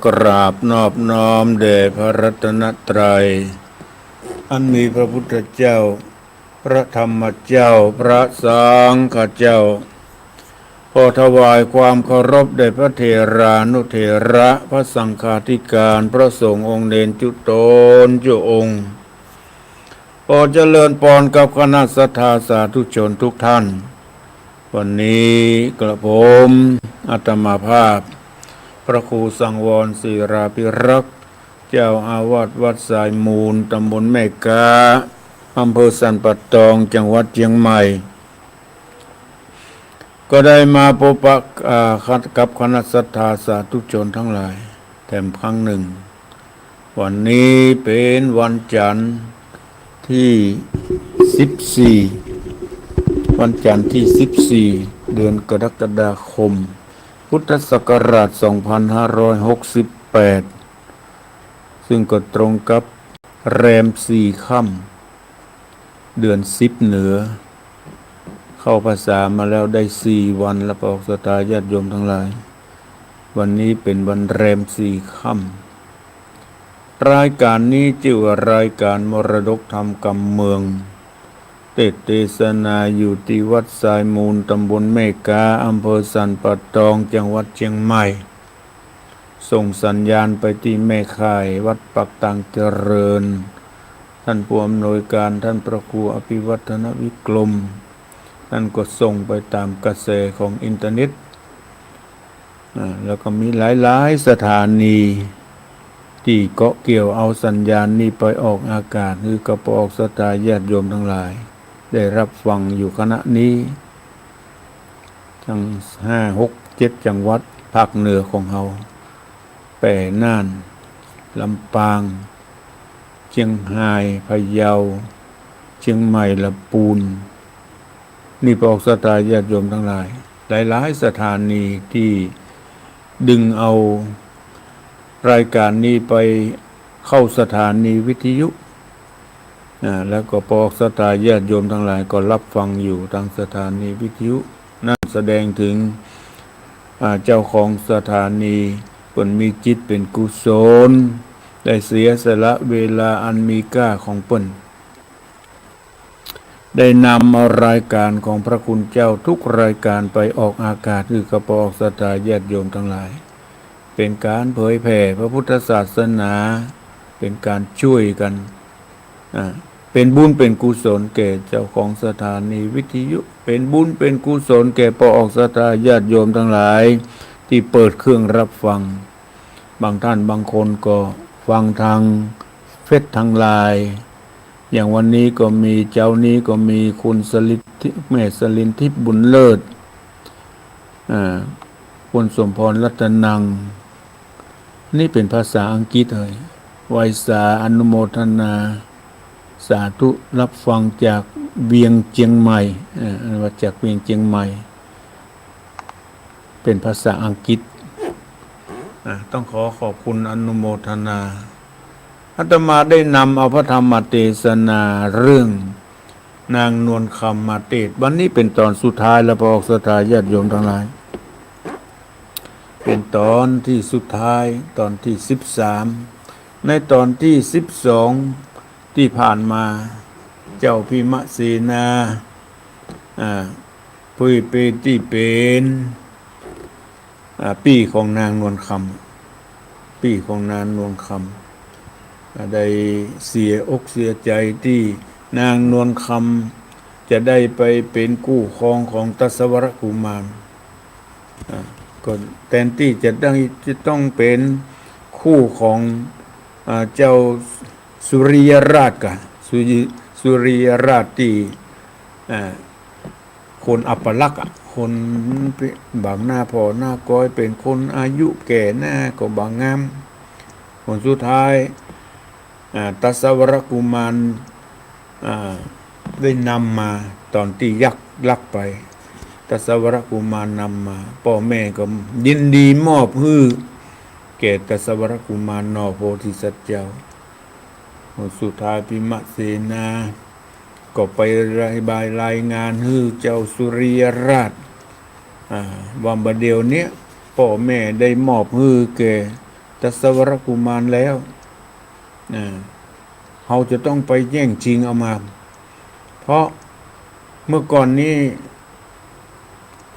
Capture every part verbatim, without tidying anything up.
กราบนอบน้อมแด่พระรัตนตรัย อันมีพระพุทธเจ้า พระธรรมเจ้า พระสังฆเจ้า ขอถวายความเคารพแด่พระเถรานุเถระ พระสังฆาธิการ พระสงฆ์องค์เณรจุ๊ตนจุ๊องค์ ขอเจริญปอนกับคณะศรัทธาสาธุชนทุกท่าน วันนี้กระผมอาตมาภาพ พระครูสังวรศิราภิรักษ์ เจ้าอาวาสวัดสายมูล ตำบลแม่ก๊า อำเภอสันป่าตอง จังหวัดเจียงใหม่ ก็ได้มาพบปะ อ่า กับคณะศรัทธาสาธุชนทั้งหลายแถมครั้งหนึ่ง วันนี้เป๋นวันจันทร์ตี้สิบสี่ วันจันทร์ตี้สิบสี่ เดือนกรกฎาคม พุทธศักราชสองพันห้าร้อยหกสิบแปด ซึ่งก็ตรงกับแรมสี่ค่ำ เดือนสิบเหนือ เข้าพรรษามาแล้วได้สี่วันแล้ว พระศรัทธาญาติโยมทั้งหลาย วันนี้เป๋นวันแรมสี่ค่ำ รายการนี้จื้อว่ารายการมรดกธรรมกำเมือง เตสน์เตสนาอยู่ตี้วัดสายมูล ตำบลแม่ก๊า อำเภอสันป่าตอง จังหวัดเจียงใหม่ ส่งสัญญาณไปตี้แม่ข่ายวัดปากตางเจริญ ท่านผู้อำนวยการ ท่านพระครูอภิวัฒนวิกรม ท่านก็ส่งไปต๋ามกระแสของอินเทอร์เน็ต อ่า แล้วก็มีหลายๆ สถานีตี้เกาะเกี่ยวเอาสัญญาณนี้ไปออกอากาศ หื้อกับพระศรัทธาญาติโยมทั้งหลาย ได้ฮับฟังอยู่ขณะนี้ ตังห้า หก เจ็ด จังหวัดภาคเหนือของเฮา แป้ น่าน ลำปาง เจียงฮาย พะเยา เจียงใหม่ ละปูน นี่พระศรัทธาญาติโยมทั้งหลาย หลายๆ สถานีตี้ดึงเอารายการนี้ไปเข้าสถานีวิทยุ อ่า แล้วก็พระศรัทธาญาติโยมทั้งหลายก็ฮับฟังอยู่ตางสถานีวิทยุ นั่นแสดงเถิง อ่า เจ้าของสถานีเปิ้นมีจิตเป๋นกุศล ได้เสียสละเวลาอันมีค่าของเปิ้น ได้นำเอารายการของพระคุณเจ้าทุกรายการไปออกอากาศ หื้อกับพระศรัทธาญาติโยมทั้งหลาย เป๋นก๋านเผยแผ่พระพุทธศาสนา เป๋นก๋านจ้วยกั๋น อ่า เป๋นบุญเป๋นกุศลแก่เจ้าของสถานีวิทยุ เป๋นบุญเป๋นกุศลแก่พระศรัทธาญาติโยมทั้งหลาย ตี้เปิดเครื่องฮับฟัง บางท่านบางคนก็ฟังตางเฟซตางไลน์ อย่างวันนี้ก็มี เจ๊านี้ก็มีคุณสลินทิพย์ แม่สลินทิพย์บุญเลิศ อ่า คุณสมพรรัตนัง นี่เป๋นภาษาอังกฤษเลย ไหว้สา อนุโมทนา สาธุ ฮับฟังจากเวียงเจียงใหม่ อ่า ว่าจากเวียงเจียงใหม่ เป๋นภาษาอังกฤษ อ่า ต้องขอขอบคุณอนุโมทนา อาตมาได้นำเอาพระธรรมเตสนาเรื่องนางนวลคำมาเตสน์ วันนี้เป๋นตอนสุดท้ายแล้ว พระศรัทธาญาติโยมทั้งหลาย เป๋นตอนตี้สุดท้าย ตอนตี้สิบสาม ในตอนตี้สิบสองตี้ผ่านมา เจ้าพิมเสนา อ่า ผู้เป๋นตี้เป๋น อ่า ปี้ของนางนวลคำ ปี้ของนางนวลคำ อ่า ได้เสียอกเสียใจ๋ตี้นางนวลคำจะได้ไปเป๋นคู่ครองของทศวรกุมาร อ่า ก็แตนตี้จะได้ จะต้องเป๋นคู่ของ อ่า เจ้าสุริยราชก่ะ สุริ สุริยราชตี้ อ่า คนอัปลักษณ์อะ คนบ่าหน้าผ่อหน้าก๊อย เป๋นคนอายุแก่หน้าก็บ่างาม ผลสุดท้าย อ่า ทศวรกุมาร อ่า ได้นำมา ต๋อนตี้ยักษ์ลักไป ทศวรกุมารนำมา ป้อแม่ก็ยินดีมอบหื้อแก่ทศวรกุมาร หน่อโพธิสัตว์เจ้า ผลสุดท้ายพิมเสนา ก็ไประบายรายงานหื้อเจ้าสุริยราช อ่า ว่าบ่าเดี่ยวเนี้ยป้อแม่ได้มอบหื้อแก่ ทัสสวรกุมารแล้ว อ่า เฮาจะต้องไปแย่งชิงเอามา เพราะเมื่อก่อนนี้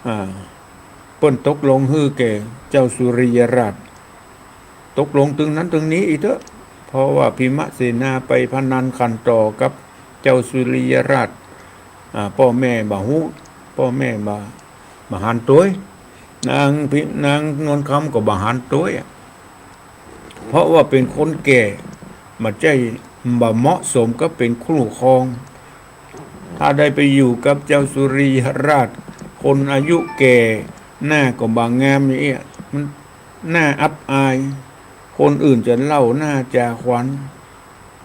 อ่า เปิ้นตกลงหื้อแก่เจ้าสุริยราช ตกลงตึงนั้นตึงนี้อีกเต๊อะ เพราะว่าพิมเสนาไปพนันขันต่อกับเจ้าสุริยราช อ่า ป้อแม่บ่ฮู้ ป้อแม่บ่ บ่หันตวย นางพิ นางนวลคำก็บ่หันตวยอะ เพราะว่าเป๋นคนแก่ บ่ใจ้ บ่เหมาะสมกับเป๋นคู่ครอง ถ้าได้ไปอยู่กับเจ้าสุริยราช คนอายุแก่ หน้าก็บ่งามอย่างเอี้ย มันน่าอับอาย คนอื่นจะเล่าหน้าจาขวัญ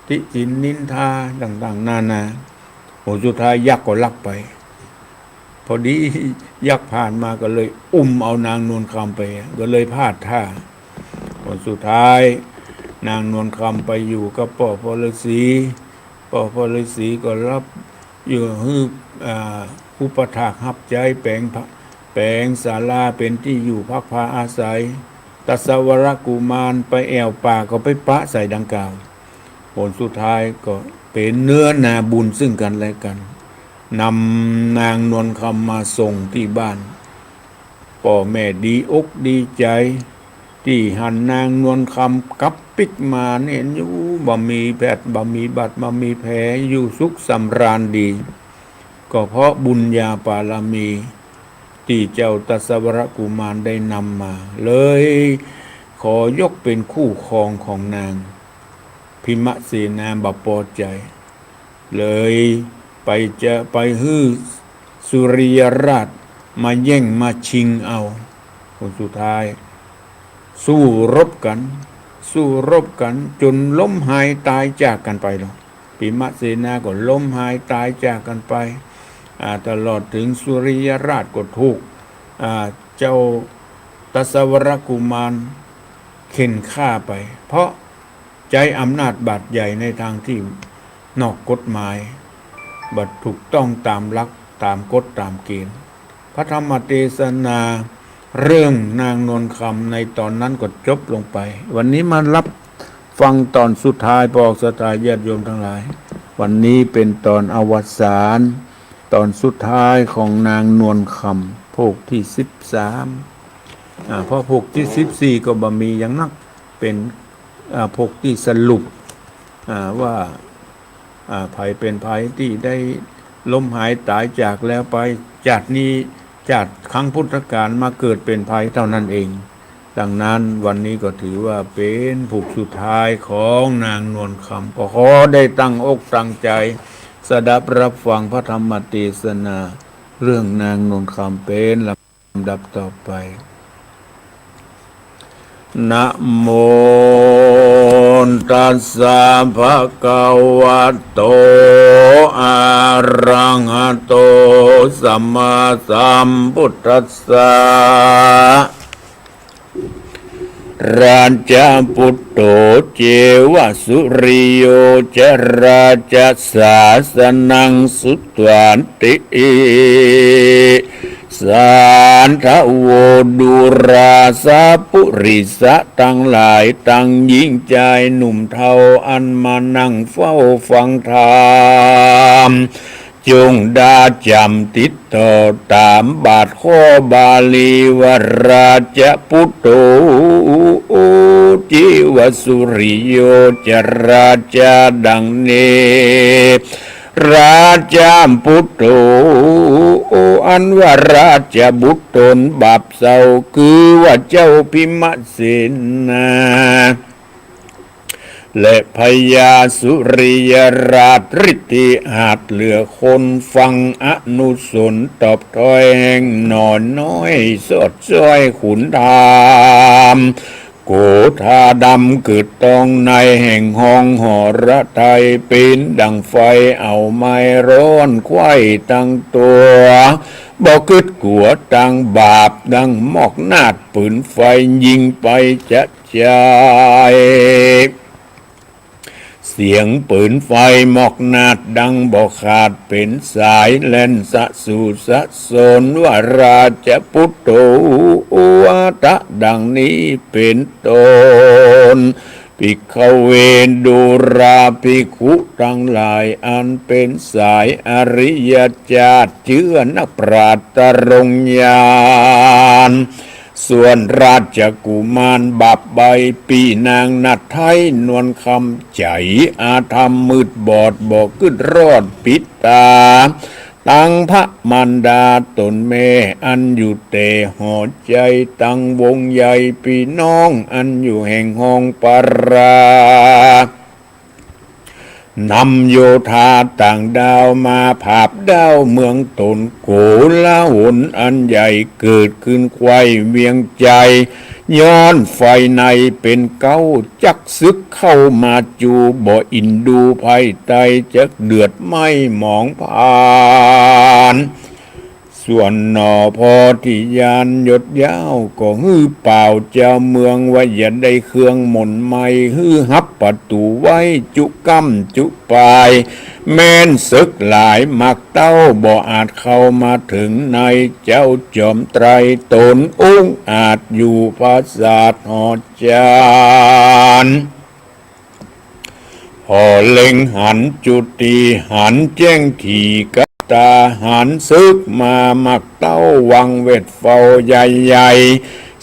ติฉินนินทาต่างๆ นานา โห สุดท้ายยักษ์ก็ลักไป พอดียักษ์ผ่านมาก็เลยอุ้มเอานางนวลคำไป ก็เลยพลาดท่า ผลสุดท้ายนางนวลคำไปอยู่กับป้อพ่อฤาษี ป้อพ่อฤาษีก็รับอยู่หื้อ อ่า อุปัฏฐากฮับใจ๊ แปลงพระ แปลงศาลาเป๋นตี้อยู่พักพาอาศัย ทัสสวรกุมารไปแอ่วป่าก็ไปปะใส่ดังกล่าว ผลสุดท้ายก็เป๋นเนื้อนาบุญซึ่งกั๋นและกั๋น นำนางนวลคำมาส่งตี้บ้าน ป้อแม่ดีอกดีใจ๋ ตี้หันนางนวลคำกลับปิ๊กมาเนี่ย อยู่บ่มีแผด บ่มีบาด บ่มีแผล อยู่สุขสำราญดี ก็เพราะบุญญาบารมี ตี้เจ้าทัสสวรกุมารได้นำมา เลยขอยกเป๋นคู่ครองของนาง พิมเสนาบ่ปอใจ๋ เลยไปจะ ไปหื้อสุริยราชมาแย่งมาชิงเอา ผลสุดท้าย สู้รบกั๋น สู้รบกั๋นจ๋นล้มหายต๋ายจากกั๋นไปแล้ว พิมเสนาก็ล้มหายต๋ายจากกั๋นไป อ่า ตลอดเถิงสุริยราชก็ถูก อ่า เจ้าทัสสวรกุมารเข่นฆ่าไป เพราะใจ๊อำนาจบาดใหญ่ในตางตี้นอกกฎหมาย บ่ถูกต้องต๋ามหลัก ต๋ามกฎ ต๋ามเกณฑ์ พระธรรมเตสนาเรื่องนางนวลคำในต๋อนนั้นก็จบลงไป วันนี้มารับฟังต๋อนสุดท้าย ป้อศรัทธาญาติโยมตังหลาย วันนี้เป๋นต๋อนอวสาน ต๋อนสุดท้ายของนางนวลคำ ภคตี้สิบสาม อ่า เพราะภคตี้สิบสี่ก็บ่มีหยังนัก เป๋น อ่า ภคตี้สรุป อ่า ว่า อ่า ใผเป๋นใผตี้ได้ล้มหายต๋ายจากแล้วไป จาตินี้ จาติครั้งพุทธกาลมาเกิดเป๋นใผเต้านั้นเอง ดังนั้นวันนี้ก็ถือว่าเป๋นภคสุดท้ายของนางนวลคำ ก็ขอได้ตั้งอกตั้งใจ๋สดับฮับฟังพระธรรมเตสนา เรื่องนางนวลคำเป๋นลำดับต่อไป นะโมตัสสะ ภะคะวะโต อะระหะโต สัมมาสัมพุทธัสสะ ราชะปุตโต เจวะ สุริโย จ ราชะ สาสะนัง สุตวาติ สาธะโว ดูราสะ ปุริสะตังหลาย ตังญิงจายหนุ่มเฒ่า อันมานั่งเฝ้าฟังธรรม จงดาจ๋ำติดต่อต๋ามบาทข้อบาลีว่า ราชะปุตโต เจวะ สุริโย จ ราชะ ดังนี้ ราชะปุตโต อันว่าราชบุตรต๋นบาปเศร้า คือว่าเจ้าพิมเสนา และพญาสุริยราชฤทธิอาจเหลือคน ฟังอนุสรณ์ตอบถ้อยแห่งหน่อน้อยสอดซ้อยขุนธรรม โกธาดำเกิดต้องในแห่งห้องหรทัย เป๋นดั่งไฟเอาไม้ร้อนไขว้ตังตั๋ว บ่กึ๊ดกั๋วตังบาป ดั่งหมอกนาฏปืนไฟยิงไปจะ จาย เสียงปืนไฟมอกนาฏดังบ่ขาดเป๋นสาย แล่นสะสู่สะสนว่า ราชปุตโต ดังนี้เป๋นต้น ภิกขเว ดูราภิกขุตังหลาย อันเป๋นสายอริยจาติ เจื้อนักปราชญ์ตรงญาณ ส่วนราชกุมารบาปใบ้ ปี้นางนาฏไท้นวลคำใจ๋ อาธรรมมืดบอดบ่กึ๊ดรอดปิดต๋า ตังพระมารดาต๋นแม่ อันอยู่แต่หอใจ๋ ตังวงใยปี้น้อง อันอยู่แห่งห้องปรา นำโยธาต่างด้าวมาผาบด้าวเมืองต๋น โกลาหลอันใหญ่เกิดขึ้นไขว่เวียงใจ๋ ย้อนไฟในเป๋นเก๊า จักศึกเข้ามาจูบ่อินดูภัยไต จักเดือดไหม้หมองผาน ส่วนหน่อโพธิญาณยศยาว ก็หื้อป่าวเจ้าเมืองว่า อย่าได้เครื่องหม่นไหม้ หื้อฮับประตู๋ไว้จุก้ำจุปาย แม้นศึกหลายมักเต้า บ่อาจเข้ามาเถิงใน เจ้าจอมไตรต๋นองอาจอยู่ปราสาทหอจาน ผ่อเล็งหันจุติ หันแจ้งถี่กับต๋า หันศึกมามักเต้า วังเวทเฝ้าใหญ่ใหญ่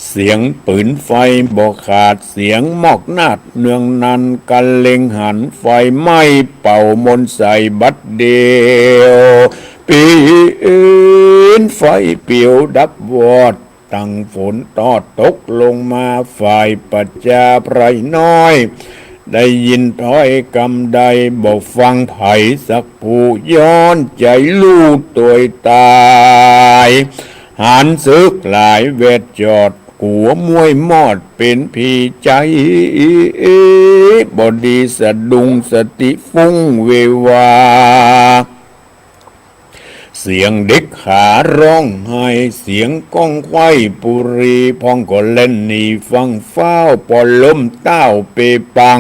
เสียงปืนไฟบ่ขาด เสียงมอกนาฏเนืองนัน กันเล็งหันไฟไหม้เป่ามนใส่บัดเดียว ปิ้นไฟปิวดับวอด ตังฝนตอดตกลงมา ฝ่ายประจาไพร่น้อย ได้ยินถ้อยกำใด บ่ฟังใผสักผู้ ย้อนใจ๋ลู่ตวยต๋าย หันศึกหลายแวดจอด กั๋วมวยมอดเป๋นผี ใจ๋บ่ดีสะดุ้งสติฟุ้งเววา เสียงเด็กขาร้องไห้ เสียงก้องไขว้ปุรี พ่องก็แล่นหนีฟั่งฟ้าว ปอล้มต้าวเปปัง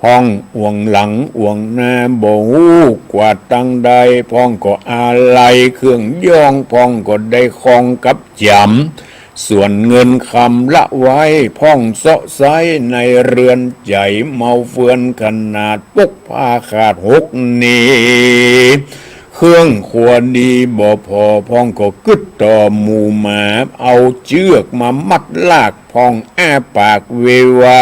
พ่องอ่วงหลังอ่วงหน้าบ่ฮู้กวาดตังใด พ่องก็อาลัยเครื่องย้อง พ่องก็ได้คองกับจ๋ำ ส่วนเงินคำละไว้ พ่องเซาะใซ้ในเฮือนใจ๋ เมาเฟือนขนาด ปกผ้าขาดหกหนี เครื่องครัวดีบ่ผ่อ พ่องก็กึ๊ดต่อหมู่หมา เอาเจื้อกมามัดลาก พ่องอ้าปากเววา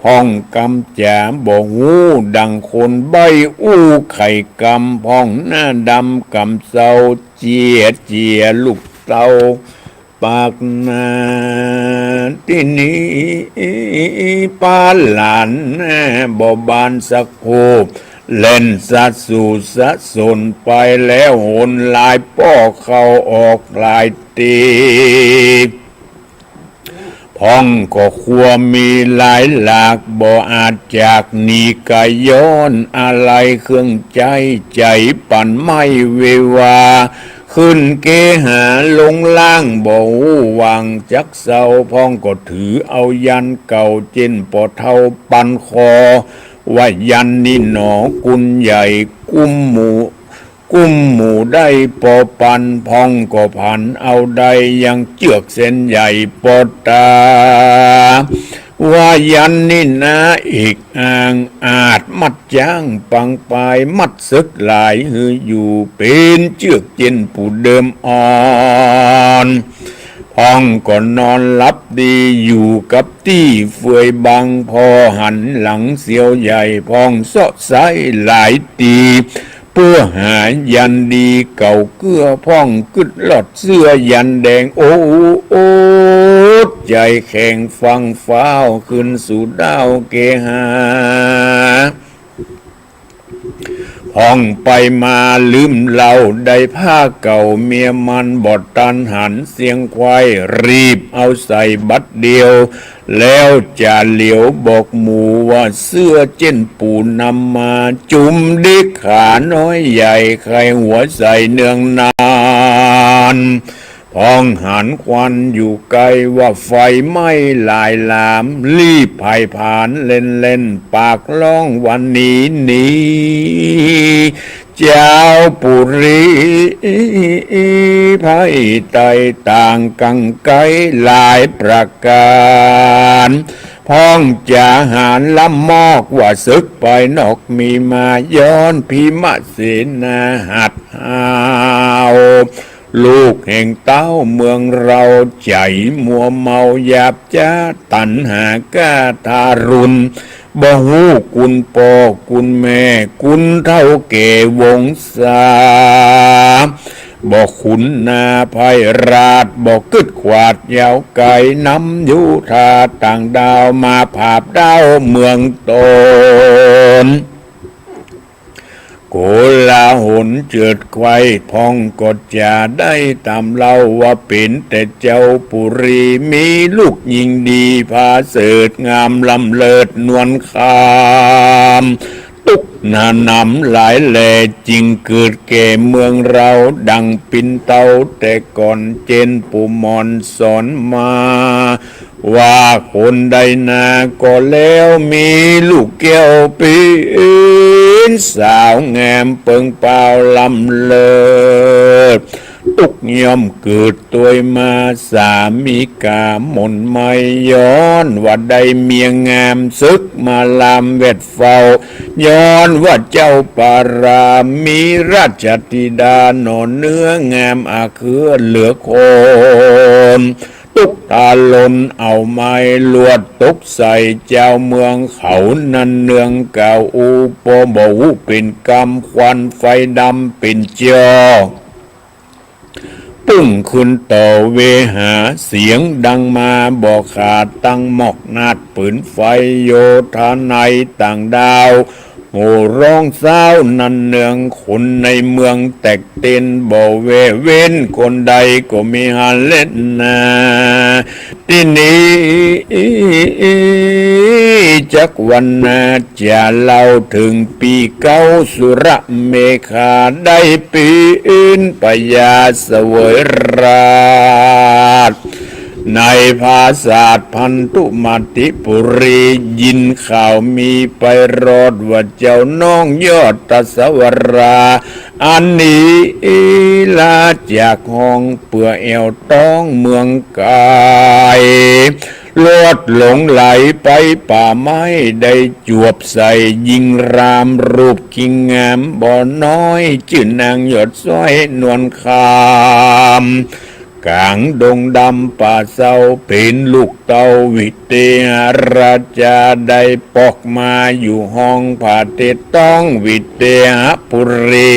พ่องกำจ๋าบ่ฮู้ดังคนใบ้อู้ไขกำ พ่องหน้าดำกำเซา เจียเจียลูกเต้า ปากหน้าตี้นี้ ปาหลานหน้าบ่บานสักผู้ แล่นสะสู่สะสนไปแล้วหนหลาย ป้อเข้าออกหลายตี้ พ่องก็ครัวมีหลายหลาก บ่อาจจากหนีไก๋ ย้อนอาลัยเครื่องใจ๊ ใจ๋ปั่นไหม้เววา ขึ้นเกหาลงล่าง บ่ฮู้หว่างจักเซา พ่องก็ถือเอายันต์เก่า เจ้นปอเฒ่าปันคอ ว่ายันต์นี้หนอกุญใหญ่ กุ้มหมู่ กุ้มหมู่ได้ปอปัน พ่องก็ผันเอาได้ยังเจื้อกเส้นใหญ่ปอต๋า ว่ายันต์นี้นาเอกอ้าง อาจมัดจ๊างปังปาย มัดเสิกหลายหื้ออยู่ เป๋นเจื้อกเจ้นผู้เดิมอ่อน พ่องก็นอนหลับดีอยู่กับตี้เฟือยบัง พอหันหลังเสียวใหญ่ พ่องเซาะไซ้หลายตี้ เปื้อหายันต์ดีเก่าเกื้อ พ่องกึ๊ดลอดเสื้อยันต์แดง โอ้ อดใจ๋แข็งฟั่งฟ้าว ขึ้นสู่ด้าวเกหา พ่องไปมาลืมเล่า ได้ผ้าเก่าเมียมัน บ่ตันหันเสียงไขว้ รีบเอาใส่บัดเดียว แล้วจะเหลียวบอกหมู่ว่า เสื้อเจ้นปู่นำมา จุ่มเด็กขาน้อยใหญ่ ใค่หัวใส่เนืองนั้น อ่องหันควันอยู่ไกล ว่าไฟไหม้หลายหลาม รีบไผผ่านเล่นๆ ปากฮ้องว่าหนีหนี เจ้าปุรี ภัยไตต่างกังไกลหลายประก๋าน พ่องจ๋าหาลำมอก ว่าศึกภายนอกมีมา ย้อนพิมเสนาหัดห้าว ลูกแห่งเต๊าเมืองเฮา ใจ๋มัวเมาหยาบจ๊า ตัณหาก้าทารุณ บ่ฮู้คุณป้อคุณแม่ คุณเฒ่าแก่วงศา บ่ขุนนาไพราช บ่กึ๊ดขวาดยาวไกล นำโยธาต่างด้าว มาผาบด้าวเมืองตน โกลาหลเจิดไขว้ พ่องก็จ๋าได้ต๋ามเล่า ว่าเป๋นแต่เจ้าปุรี มีลูกญิงดีผาเสริฐ งามล้ำเลิศนวลคำ ตุ๊กหนาหนำหลายแล จึงเกิดแก่เมืองเฮา ดังปิ่นเต้าแต่ก่อน เจ้นปู่หมอนสอนมา ว่าคนใดนาก็แล้ว มีลูกแก้วเป๋นสาวงาม เปิงเป๋าล้ำเลิศ ตุ๊กย่อมเกิดตวยมา สามิกาหม่นไหม้ ย้อนว่าได้เมียงาม ศึกมาลามแวดเฝ้า ย้อนว่าเจ้าปารา มีราชธิดาหน่อเนื้องาม อาเขือเหลือคน ตุ๊กทารุณเอาไม้ลวด ตกใส่เจ้าเมืองเขา นั้นเนืองกล่าวอู้ ป้อบ่ฮู้เป๋นกำ ควันไฟดำเป๋นจอก ปุ้งขึ้นต่อเวหา เสียงดังมาบ่ขาด ตั้งหมอกนาดปืนไฟ โยธาในต่างด้าว โห่ฮ้องซ้าว นั้นเนืองคนในเมืองแตกเต้น บ่แว่เว้นคนใดก็มีหั้นแลนา ตี้นี้จักวรรณนา จะเล่าเถิงปี๋เก๊า สุรเมขาได้เป๋นพญาเสวยราชย์ ในปราสาทพันธุมาติปุรี ยินข่าวมีไปรอด ว่าเจ้าน้องยอดทศวรา อันหนีลาจากห้อง เปื้อแอ่วต้องเมืองไกล ลอดหลงไหลไปป่าไม้ ได้จวบใส่ญิงราม รูปคิงงามบ่น้อย จื้อนางยอดสร้อยนวลคำ ก๋างดงดำป่าเซา เป๋นลูกเต้าวิเทหราชา ได้ปอกมาอยู่ห้องผาเทศต้องวิเทหปุรี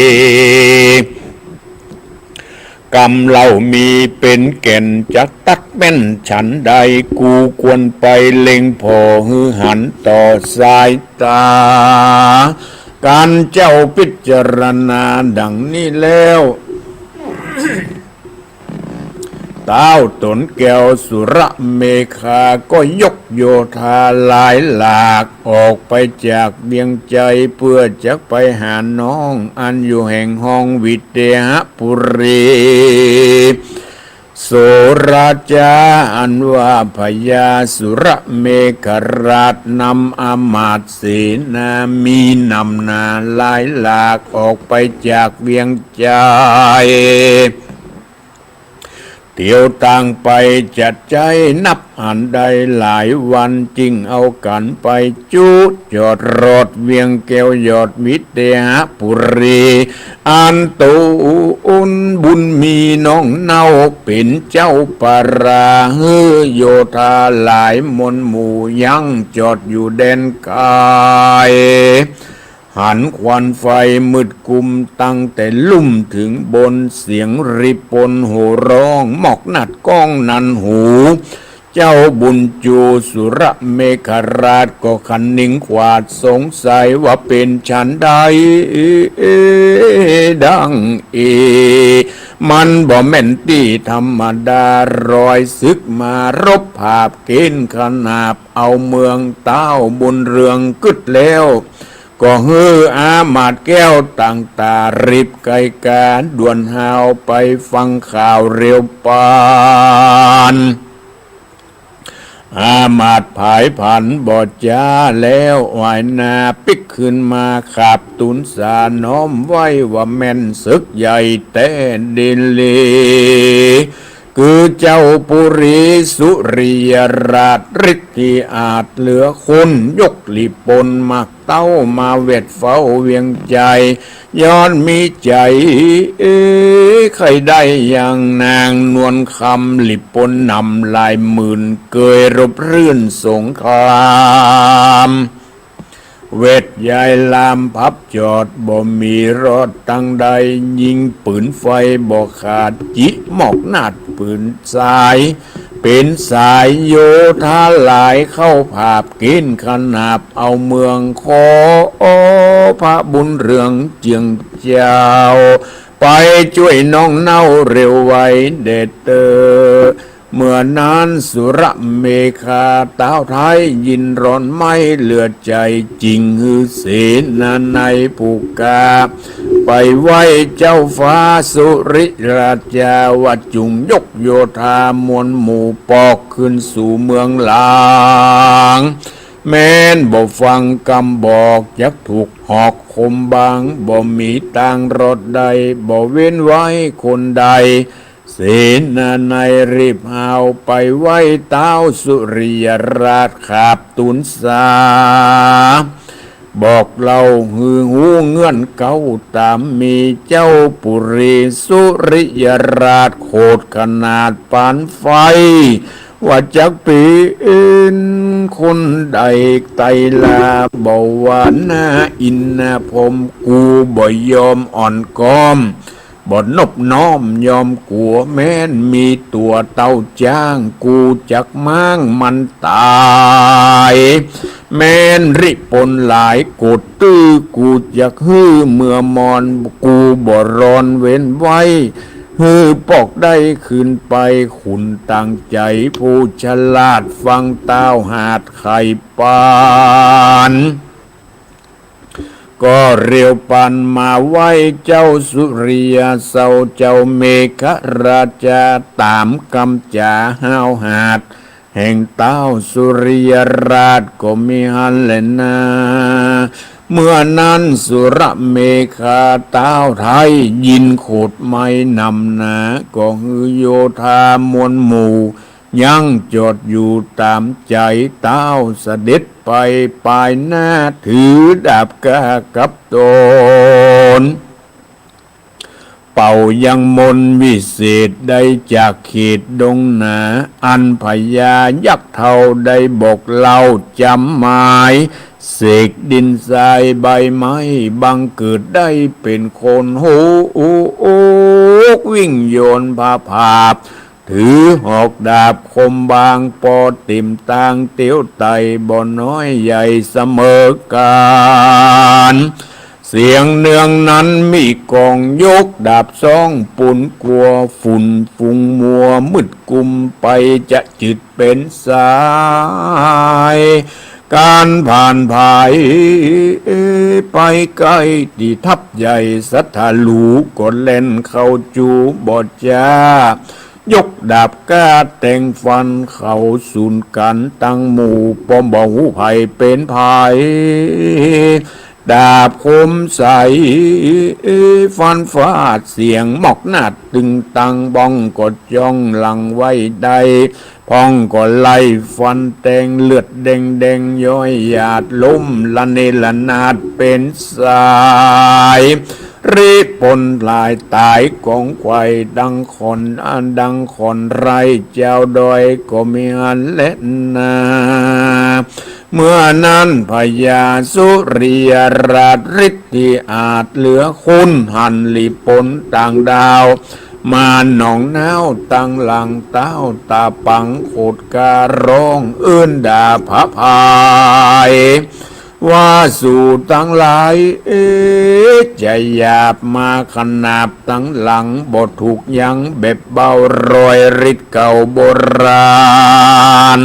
กำเล่ามีเป๋นแก่น จะตัดแม่นฉันใด กูควรไปเล็งผ่อ หื้อหันต่อสายต๋า ก๋านเจ้าพิจารณาดังนี้แล้ว ต้าวต๋นแก้วสุรเมขา ก็ยกโยธาหลายหลาก ออกไปจากเวียงไชย เปื้อจะไปหาน้อง อันอยู่แห่งห้องวิเทหปุรี โสราชา อันว่าพญาสุรเมขราช นำอำมาตย์เสนา มีนำหน้าหลายหลาก ออกไปจากเวียงไชย เตียวตางไปจะใจ๊นับหันได้หลายวัน จึงเอากั๋นไปจุจอดรอดเวียงแก้วยอดวิเทหปุรี อันต๋นบุญมีน้องเน่าเป๋นเจ้าปารา หื้อโยธาหลายมนหมู่ ยั้งจอดอยู่แดนไกล หันควันไฟมืดกุม ตั้งแต่ลุ่มเถิงบน เสียงริบปนโห่ฮ้องหมอกนาดก้องนันหู เจ้าบุญจูสุรเมขราช ก็คะนิงขวาดสงสัย ว่าเป๋นฉันใดดังอี้ มันบ่แม่นตี้ธรรมดา รอยศึกมารบผาบเก๋ณฑ์ขนาบ เอาเมืองต้าวบุญเรืองกึ๊ดแล้ว ก็หื้ออามาตย์แก้วตั้งต๋า รีบไกกาด่วนฮาวไปฟังข่าวเร็วปาน อามาตย์ผายผันบ่จ๋าแล้ว ไหว้หน้าปิ๊กขึ้นมา ขาบตู๋นสาน้อมไหว้ว่าแม่นศึกใหญ่แต๊ดีหลี คือเจ้าปุรีสุริยราช ฤทธิ์ตี้อาจเหลือคน ยกหลีปนหมากเต๊ามาแวดเฝ้าเวียงใจ๋ ย้อนมีใจ๋ เอ๊ะ ใค่ได้อย่างนางนวลคำ หลีปนนำหลายหมื่น เกยรบรื่นสงคราม แวดย้ายลามพับจอด บ่มีรอดตังใด ยิงปืนไฟบ่ขาด จิหมอกนาดปืนสาย เป๋นสายโยธาหลาย เข้าผาบเก๋ณฑ์ขนาบ เอาเมืองขอ พระบุญเรืองเจืองเจ้า ไปจ้วยน้องเน่าเร็วไวแด่เต๊อะ เมื่อนั้นสุรเมขาต้าวไทย ยินร้อนไหม้เหลือใจ๋ จึงหื้อเสนานัยผู้กล้า ไปไหว้เจ้าฟ้าสุริราชา ว่าจุ่งยกโยธามวลหมู่ปอก ขึ้นสู่เมืองหลวง แม้นบ่ฟังกำบอก จักถูกหอกคมบาง บ่มีตางรอดได้ บ่เว้นไว้คนใด เสนานัยรีบฮาวไปไหว้ต้าวสุริยราช ขาบตู๋นสา บอกเล่าหื้อฮู้เงื่อนเก๊าต๋าม มีเจ้าปุรีสุริยราช โขดขนาดปานไฟ ว่าจักเป๋นคนใด ไตรลาบอกว่า หน้าอินทร์หน้าพรหม กูบ่ยอมอ่อนก้อม บ่นบน้อมยอมกั๋ว แม้นมีตั๋วเต้าจ๊าง กูจักม้างมันต๋าย แม้นริปนหลายโกรธตื้อ กูจักหื้อเมือมอน กูบ่รอนเว้นไว้ หื้อปอกได้คืนไป ขุนตั้งใจ๋ผู้ฉลาด ฟังต้าวหาดไข่ปาน ก็เรียวปันมาไหว้เจ้าสุริยะเสา เจ้าเมขราชา ต๋ามกำจ๋าห้าวหาด แห่งต้าวสุริยราชก็มีหั้นแลนา เมื่อนั้นสุรเมขาต้าวไทย ยินโขดไมนำหนา ก็หื้อโยธามวลหมู่ ยังจอดอยู่ต๋ามใจ๋ ต้าวเสด็จไปปายหน้า ถือดาบกล้ากับต๋น เป่ายังมนต์วิเศษได้จากเขตดงหนา อันพญายักษ์เฒ่าได้บอกเล่าจ๋ำหมาย เสกดินทรายใบไม้ บังเกิดได้เป๋นคน โหกวิ่งโยนผาผาบ ถือหอกดาบคมบาง ปอเต๋มตางเตียวไต่ บ่น้อยใหญ่เสมอกั๋น เสียงเนืองนั้นมีก้อง ยกดาบสองปูนกั๋ว ฝุ่นฝูงมัวมืดกุมไป จะจืดเป๋นสาย ก๋านผ่านผายไปใก้ตี้ทัพใหญ่ สัตว์ทะลุก็แล่นเข้าจู๋บ่จ๋า ยกดาบกล้าแตงฟันเข้าสูนกั๋นตังหมู่ ป้อมบ่ฮู้ใผเป๋นใผ ดาบคมใสฟันฟาดเสียงหมอกนาดตึงตัง บ้องก็จ้องหลังไว้ได้ พ่องก็ไล่ฟันแตง เลือดแดงๆ ย้อยหยาด ล้มระเนระนาดเป๋นสาย ริปนหลายต๋ายก๋องไขว่ดังขอน ดังขอนไร่ จาวดอยก็มีหั้นแลนา เมื่อนั้นพญาสุริยราช ฤทธิ์ตี้อาจเหลือคน หันหลีปนต่างดาว มาหนองน้าวตังหลัง ต้าวต๋าปังโขดการ้องเอิ้นด่าผะพาย ว่าสูตังหลาย เอ๊ะ จะหยาบมาขนาบตังหลัง บ่ถูกยังแบบเบา รอยฤทธิ์เก่าโบราณ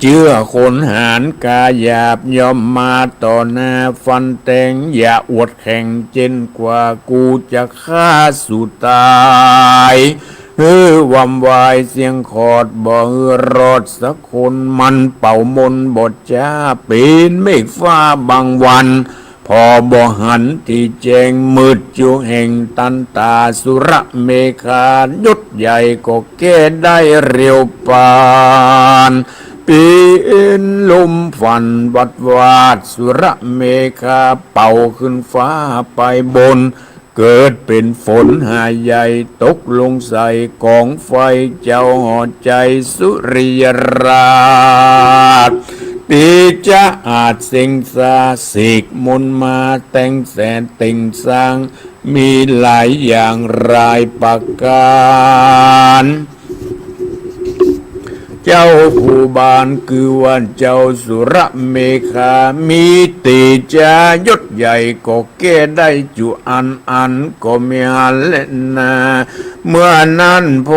เจื้อคนหาญกล้าหยาบ ย่อมมาต่อหน้าฟันแตง อย่าอวดแข็งเจ๋งกว่า กูจะฆ่าสูตายหื้อวำวายเสี้ยงขอด บ่หื้อรอดสักคน มันเป่ามนต์บ่จ๊า เป๋นเมฆฟ้าบังวัน ผ่อบ่หันตี้แจ้ง มืดจุแห่งตันต๋า สุรเมขายศใหญ่ก็แก้ได้เร็วปาน เป๋นลมฟันวัดวาด สุรเมขาเป่าขึ้นฟ้าไปบน เกิดเป๋นฝนหาใหญ่ ตกลงใส่ก๋องไฟ เจ้าหอใจ๋สุริยราช ตี้จะอาจเสงสา เสกมนต์มาแต่งแสนเต่งสร้าง มีหลายอย่างหลายประก๋าน เจ้าผู้บานคือว่าเจ้าสุรเมขา มีเตจายศใหญ่ก็แก้ได้จุอันอัน ก็มีหันแลนา เมื่อนั้นโพ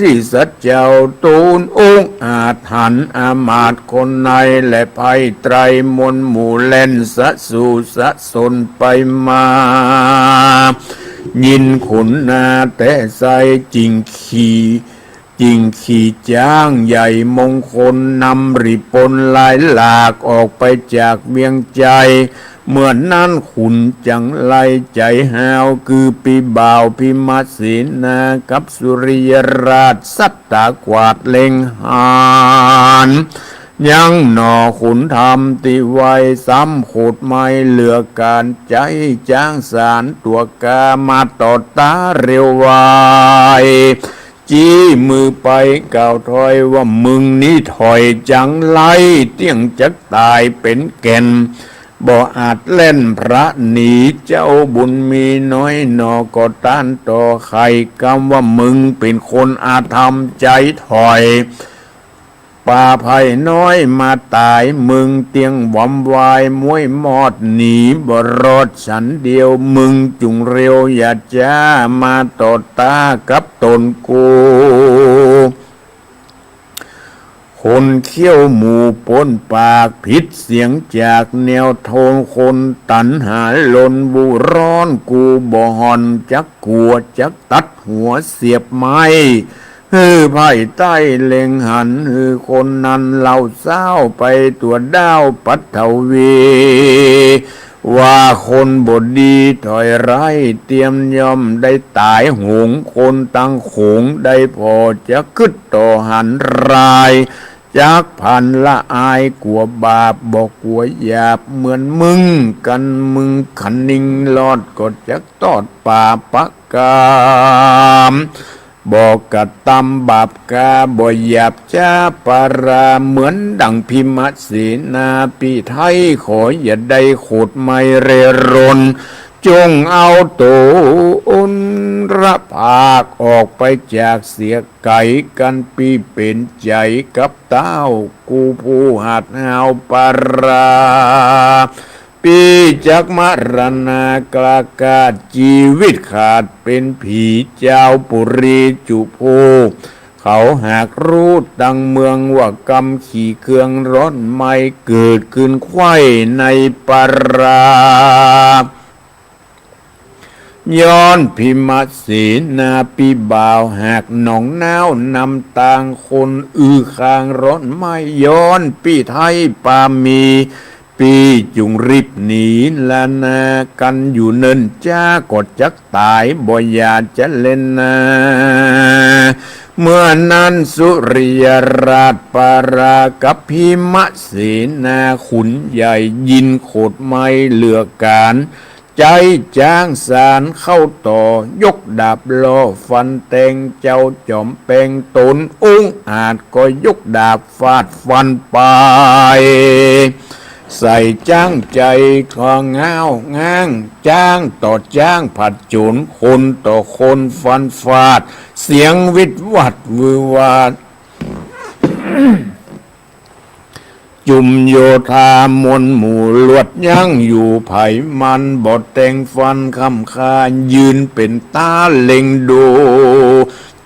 ธิสัตว์เจ้าตูนองอาจ หันอำมาตย์คนใน และไพร่ไตรมนต์หมู่แล่น สะสู่สะสนไปมา ยินขุนนาแต่ไส้ จิ่งขี่ จิ่งขี่จ๊างใหญ่มงคล นำริปนลายหลาก ออกไปจากเวียงไจ เมื่อนั้นขุนจังไรใจ๋ฮ้าว คือปี้บ่าวพิมเสนา กับสุริยราชสัตตากวาดเล็งหัน ยังหนอขุนธรรมตี้ไว ซ้ำโขดไม้เหลือก๋าน ใจ๊จ๊างสารตั๋วกล้า มาต่อต้าเร็วไว จี๊มือไปกล่าวถอยว่า มึงนี้ถอยจังไร เตี้ยงจักต๋ายเป๋นแก่น บ่อาจแล่นพละหนี เจ้าบุญมีน้อยหนอ ก็ต้านต่อไขกำ ว่ามึงเป๋นคนอธรรมใจ๊ถอย ปาไพร่น้อยมาต๋าย มึงเตี้ยงวำวาย ม้วยมอดหนีบ่รอดสันเดียว มึงจุ่งเร็วอย่าจ๊า มาต่อต้ากับต๋นกู คนเขี้ยวหมูป้นปาก ผิดเสียงจากแนวโทน คนตัณหาลนบูร้อน กูบ่ห่อนจักกั๋ว จักตัดหัวเสียบไม้ หื้อไพร่ไต้เล็งหัน หื้อคนนั้นเล่าเศร้าไปตั๋วด้าวปัทวี ว่าคนบ่ดีถอยร้าย เตียมย่อมได้ต๋ายโหง คนตังโขงได้ผ่อ จะกึ๊ดต่อหันราย จักผันละอายกั๋วบาป บ่กั๋วหยาบเหมือนมึง กันมึงคะนิงรอด ก็จักตอดปาปะกรรม บ่กระตำบาปกา บ่หยาบจ๊าปารา เหมือนดั่งพิมเสนาปี้ไท้ ขออย่าได้โขดไม้เร่ร่อน จงเอาต๋นละผากออกไปจากเสียไก๋ กันปี้เป๋นใจ๋กับเต้า กูผู้หัดหาวปารา ปี้จักมรณา กล้ากาดจีวิตขาดเป๋นผี จาวปุรีจุภู เขาหากฮู้ตังเมือง ว่ากำขี่เครื่องร่อนไม้ เกิดขึ้นใคว่ในปารา ย้อนพิมเสนาปี้บ่าว หากหนองน้าวนำตางคน อือคางร่อนไม้ ย้อนปี้ไท้ปามี ปี้จุ่งรีบหนีละนา กันอยู่เนิ่นจ๊า ก็จักต๋ายบ่อย่าจะเล่นนา เมื่อนั้นสุริยราชปารากับพิมเสนา ขุนใหญ่ยินโขดไม้เหลือก๋าน ใจ๊จ๊างสารเข้าต่อ ยกดาบล่อฟันแตง เจ้าจ๋อมแปงต๋นองอาจ ก็ยกดาบฟาดฟันไป ใส่จ๊างใจ๋ก็ง้าวง้าง จ๊างต่อจ๊างผัดโจ๋น คนต่อคนฟันฟาด เสียงวิดวัดวือวาด จุมโยธามวลหมู่ลวดยั้งอยู่ ไผมันบ่แต่งฟันค่ำค่า ยืนเป๋นต๋าเล็งดู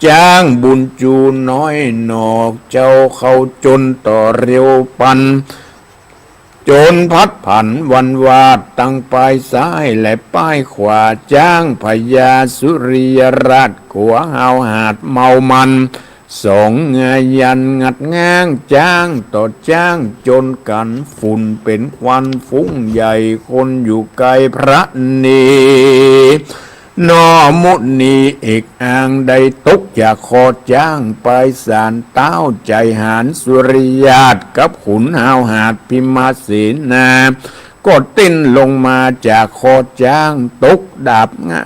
จ๊างบุญจูน้อยหนอก เจ้าเข้าจนต่อเร็วปัน จนพัดผันวันวาด ตังปายซ้ายและปายขวา จ๊างพญาสุริยราช กั๋วห้าวหาญเมามัน สองงายันงัดง้าง จ๊างต่อจ๊างจนกั๋น ฝุ่นเป๋นควันฟุ้งใหญ่ คนอยู่ไกลพระเน นอมุนีเอกอาง ได้ตกจากคอจ๊าง ปายสารเต๊าใจ๋หาญสุริยาช กับขุนห้าวหาญพิมเสนา ก็เต้นลงมาจากคอจ๊าง ตกดาบงะ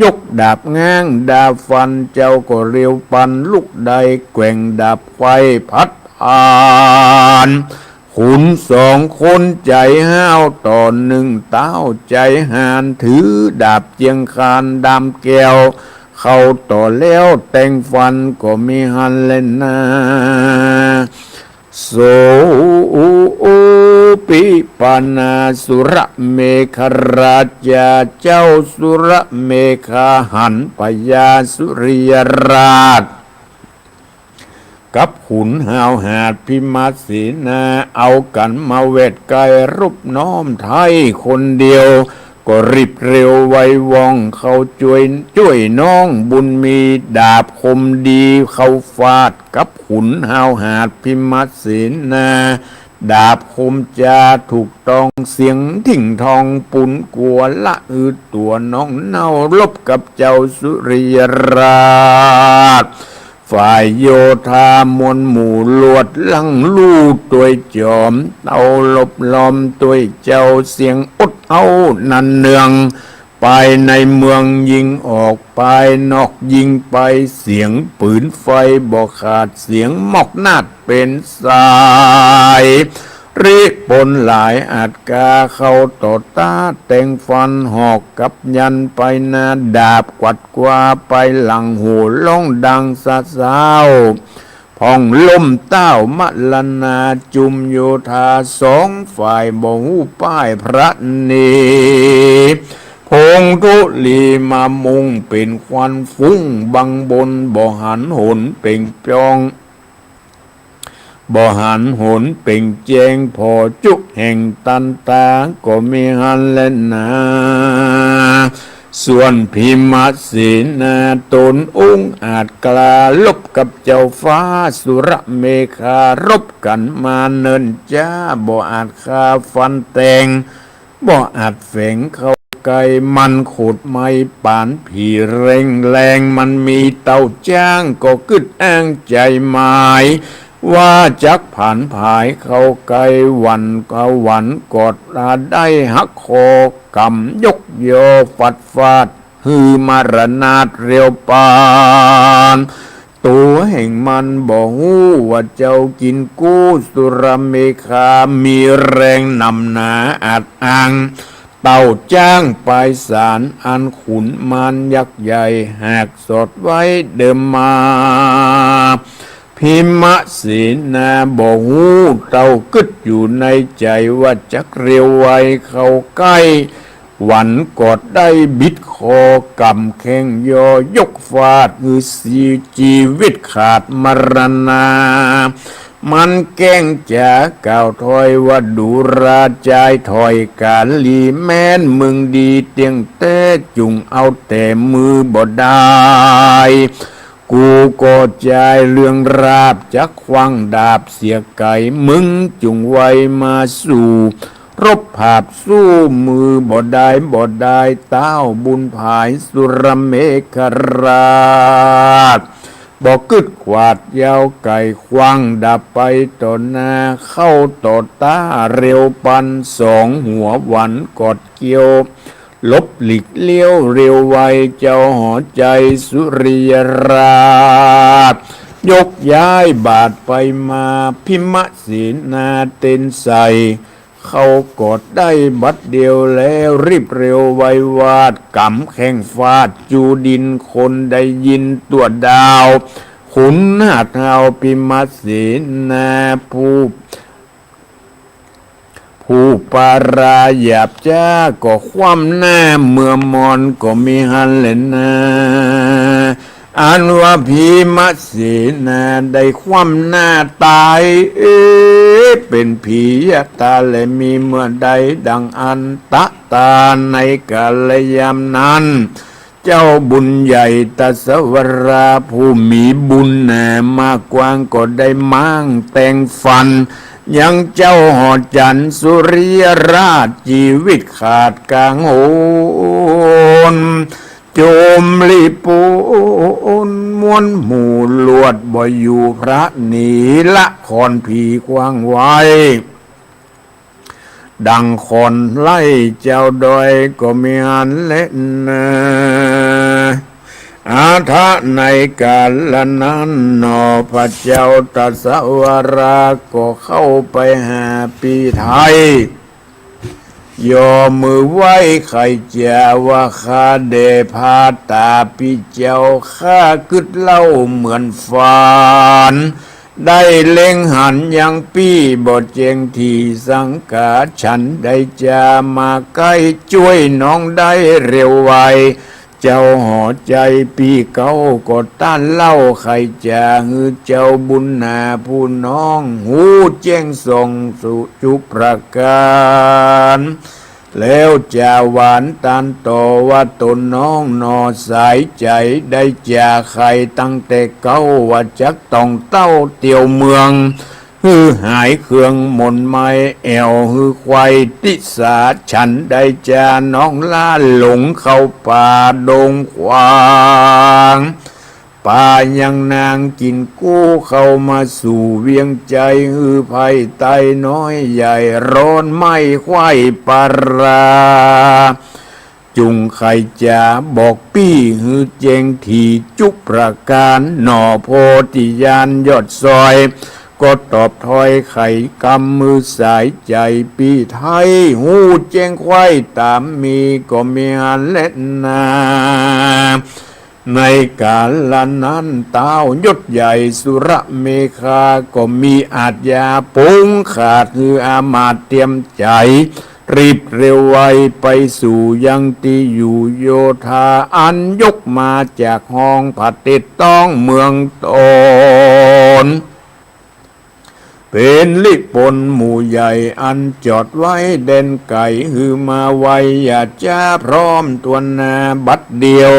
ยกดาบง้างดาบฟัน เจ้าก็เร็วปันลุกได้ แกว่งดาบไขว้พัดผ่าน ขุนสองคนใจ๋ห้าวต่อนึ่งเต๊า ใจ๋หาญถือดาบเจียงคานดำแก้ว เข้าต่อแล้วแตงฟันก็มีหั้นแลนา โส ปิปนาสุรเมขราชา เจ้าสุรเมขาหันพญาสุริยราช กับขุนห้าวหาญพิมเสนา เอากั๋นมาแวดใก้ รบน้อมไท้คนเดียว ก็รีบเร็วไวว่อง เข้าจ้วย จ้วยน้องบุญมี ดาบคมดีเข้าฟาด กับขุนห้าวหาญพิมเสนา ดาบคมจ๋าถูกต้อง เสียงถิ่งทองปูนกั๋ว ละอือตั๋วน้องเน่ารบกับเจ้าสุริยราช ฝ่ายโยธามวลหมู่ลวด ลั้งลู่ตวยจ๋อม เต้ารบล้อมตวยเจ้า เสียงอดเอ้านันเนือง ภายในเมืองยิงออก ภายนอกยิงไป เสียงปืนไฟบ่ขาด เสียงมอกนาดเป๋นสาย ริปนหลายอาจกา เข้าต่อต้าแตงฟัน หอกกับยันไปหน้า ดาบกวัดกวาไปหลัง โห่ฮ้องดังสะซ้าว พ่องล้มเต้ามรณา จุมโยธาสองฝ่าย บ่ฮู้ป้ายพระเน พงธุลีมามุงเป๋นควันฟุ้ง บังบนบ่หันหนเป่งปอง บ่หันหนเป่งแจ้ง ผ่อจุแห่งตันตา ก็มีหั้นแลนา ส่วนพิมเสนาต๋นองอาจกล้ารบกับเจ้าฟ้าสุรเมขารบกั๋นมาเนิ่นจ๊า บ่อาจฆ่าฟันแตง บ่อาจแฝงเข้าใก้ มันโขดไหม้ปานผีเร่งแรง มันมีเต้าจ๊างก็กึ๊ดอ้างใจ๋หมาย ว่าจักผานผายเข้าใก้ หวั่นกาหวั่นกอดลาได้หักคอกำ ยกยอฟัดฟาด หื้อมรณาถเร็วปาน ตั๋วแห่งมันบ่ฮู้ว่าเจ้ากิ๋นกู้ สุรเมขามีแรงหนำหนาอาจอัง เต้าจ๊างปายสารอันขุนมารยักษ์ใหญ่ หากสอดไว้เดิมมา พิมเสนาบ่ฮู้เต้ากึ๊ดอยู่ในใจ๋ ว่าจักเร็วไวเข้าใก้ หวั่นกอดได้บิดคอกำแข้งยอยกฟาด หื้อสีจีวิตขาดมรณา มันแก้งจ๋ากล่าวถ้อยว่า ดูราจายถ้อยก๋านลี แม้นมึงดีเตี้ยงแต๊ จุ่งเอาแต่มือบ่ได้ กูก็จายเรื่องราบ จักขว้างดาบเสียไก๋ มึงจุ่งไวมาสู่ รบผาบสู้มือบ่ได้บ่ได้ เต้าบุญผายสุรเมขราช บ่กึ๊ดขวาดยาวไก๋ ขว้างดาบไปต่อหน้า เข้าต่อต้าเร็วปัน สองหัวหวั่นกอดเกี้ยว หลบหลีกเลี้ยวเร็วไว เจ้าหอใจ๋สุริยราช ยกย้ายบาดไปมา พิมเสนาเต้นใส่ เข้ากอดได้บัดเดียวแล้ว รีบเร็วไววาด กำแข้งฟาดจูดิน คนได้ยินตั๋วดาว ขุนหาดเฮาพิมเสนาผู้ ผู้ปาราหยาบจ๊าก็คว่ำหน้าเมือมอนก็มีหั้นแลนา อันว่าผีมเสนาได้คว่ำหน้าต๋าย เอ๊ะ เป๋นผียะต๋าแล มีเมื่อใดดังอันตะต๋า ในกาลยามนั้น เจ้าบุญใหญ่ตสวราผู้มีบุญหนามากว้างก็ได้ม้างแต่งฟัน ยังเจ้าหอจันทร์สุริยราช จีวิตขาดก๋างหน โจมลีปูนมวลหมู่ลวดบ่อยู่ พระหนีละคอนผีขว้างไว้ ดังคอนไล่เจ้าดอยก็มีหั้นแลนา อาทะในกาลนั้นหนอ พระเจ้าตสวราก็เข้าไปหาปี้ไทย ยอมือไหว้ไขจ๋าว่า ข้าแด่พาต๋าปี้เจ้า ข้ากึ๊ดเล่าเหมือนฝัน ได้เล็งหันยังปี้บ่แจ้งถี่สังก๋า ฉันได้จามาใก้จ้วยน้องได้เร็วไว เจ้าหอใจ๋ปี้เก๊าก็ต้านเล่าไขจ๋า หื้อเจ้าบุญหนาผู้น้องฮู้แจ้งส่องสุจุประก๋าน แล้วจ๋าหวานต้านต่อว่า ต๋นน้องหนอสายใจ๋ ได้จาไขตั้งแต่เก๊าว่าจักต้องเต้าเตียวเมือง หื้อหายเครื่องหม่นไหม้แอ่ว หื้อไขว่ติสา ฉันได้จาน้องล้าหลงเข้าป่าดงขวาง ปายังนางกิ๋นกู้เข้ามาสู่เวียงใจ๋ หื้อไพใต้น้อยใหญ่ร้อนไหม้ไขว่ปารา จุ่งไขจ๋าบอกปี้หื้อแจ้งถี่จุประก๋าน หนอโพธิญาณยอดซอย ก็ตอบถ้อยไขกำ หื้อสายใจ๋ปี้ไทยฮู้แจ้งไขว่ต๋ามมีก็มีหั้นแลนา ในกาลนั้นต้าวยศใหญ่สุรเมขาก็มีอาชญาปงขาด หื้ออามาตย์เตรียมใจ๋ รีบเร็วไวไปสู่ยังตี้อยู่โยธา อันยกมาจากห้องผะเต็ดต้องเมืองตน เป๋นลิปนหมู่ใหญ่อันจอดไว้แดนไก๋ หื้อมาไวอย่าจ๊าพร้อมตวนนาบัดเดียว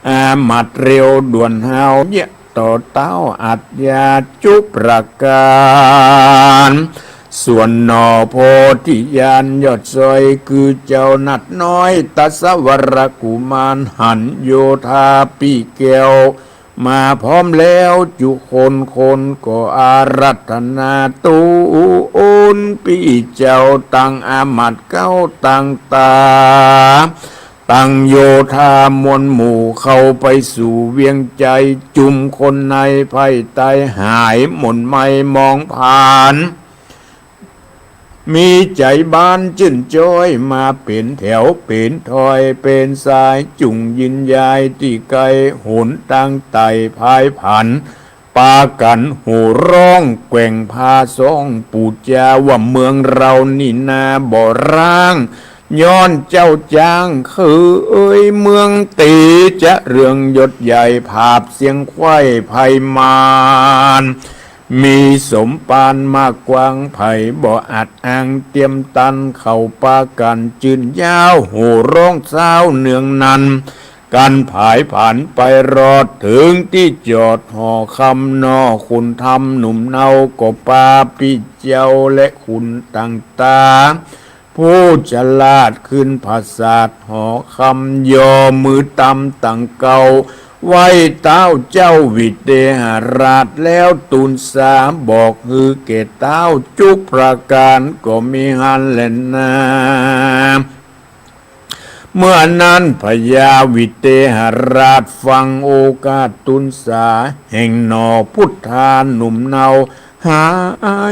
อามาตย์เร็วด่วนฮาวเยียะต่อต้าวอาชญาจุประก๋าน ส่วนหนอโพธิญาณยอดซอย คือเจ้านัดน้อยตสวรกุมารหันโยธาปี้แก้ว มาพร้อมแล้วจุคน คนก็อาราธนาตูนปี้เจ้า ตังอามาตย์เก๊าตังต๋า ตังโยธามวลหมู่เข้าไปสู่เวียงใจ๋ จุมคนในไพใต้หายหม่นไหม้มองผ่าน มีใจ๋บานจื้นจ้อยมาเป๋นแถวเป๋นถ้อย เป๋นสายจุ่งยินยายตี้ไก๋ หนตางไต่พายผัน ปากั๋นโห่ร้องแกว่งพาซ้องปู๋จาว่า เมืองเฮานี่นาบ่ร้าง ย้อนเจ้าจ๊างเขยเมืองเต๋ จะเรืองยศใหญ่ผาบเสียงไขว่ไพมาน มีสมปานมากกว้าง ใผบ่อาจอ้างเตียมตัน เขาปากั๋นจื้นย้าวโห่ร้องซ้าวเนืองนัน กั๋นผายผันไปรอดเถิงตี้จอดหอคำ หนอขุนธรรมหนุ่มเนาก็ปาปี้เจ้าและขุนต่างต๋า ผู้ฉลาดขึ้นผสาทหอคำ ยอมือตำตังเก่า ไหว้ต้าวเจ้าวิเตหราชแล้วตูนสา บอกหื้อแก่ต้าวจุประก๋านก็มีหั้นแลนา เมื่อนั้นพญาวิเตหราชฟังโอกาสตูนสา แห่งหนอพุทธาหนุ่มเนา หา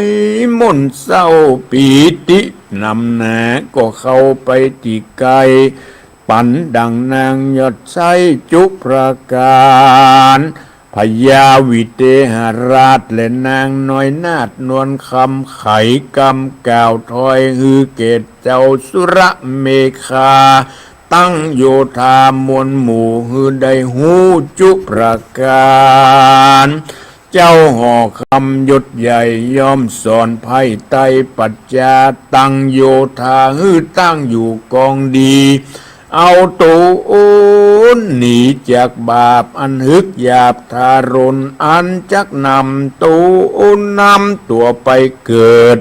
ยหม่นเศร้าปีติหนำหนา ก็เข้าไปตี้ไก๋ ปั๋นดังนางยอดไส้จุประก๋าน พญาวิเตหราชและนางน้อยนาฏนวลคำไขกำกล่าวถ้อยหื้อแก่เจ้าสุรเมขา ตั้งโยธามวลหมู่หื้อได้ฮู้จุประก๋าน เจ้าหอคำยศใหญ่ย่อมสอนไพร่ไตร่ปรัชญา ตั้งโยธาหื้อตั้งอยู่กองดี เอาต๋นหนีจากบาปอันหึกหยาบทารุณ อันจักนำต๋นนำตั๋วไปเกิด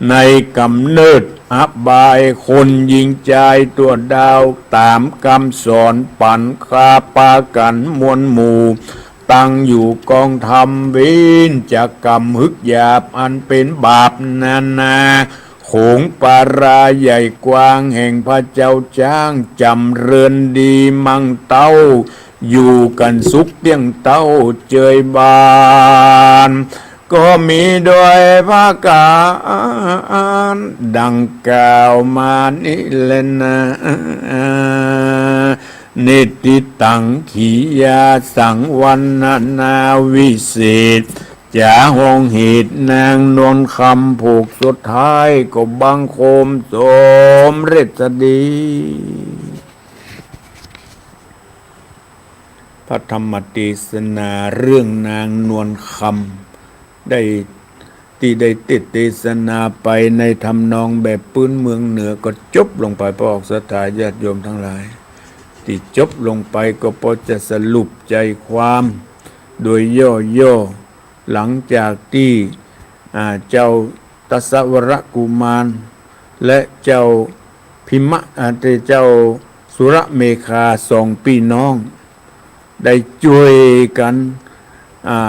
ในก๋ำเนิดอบาย คนญิงจายตั๋วดาว ต๋ามกำสอนปั๋นข้าปากั๋นมวลหมู่ ตั้งอยู่กองธรรม เว้นจากกรรมหึกหยาบอันเป๋นบาปนานา โขงปาราใหญ่กว้างแห่งพระเจ้าจ๊าง จ๋ำเริญดีมั่งเต้า อยู่กั๋นสุขเตี้ยงเต้าเจยบาน ก็มีโดยประก๋านดังกล่าวมานี้แลนา นิตติตัง ขียาสัง วรรณนาวิเศษจ๋า ห้องเหตุนางนวลคำผูกสุดท้าย ก็บังคมสมเร็จสดี พระธรรมเตสนาเรื่องนางนวลคำ ได้ ตี้ได้เตสน์เตสนาไปในทำนองแบบปื้นเมืองเหนือ ก็จบลงไป พระออกศรัทธาญาติโยมตังหลาย ตี้จบลงไปก็ปอจะสรุปใจ๋ความโดยย่อๆ หลังจากตี้ อ่า เจ้าทศวรกุมาร และเจ้าพิมะ อ่า เจ้าสุรเมขาสองปี้น้อง ได้จ้วยกั๋น อ่า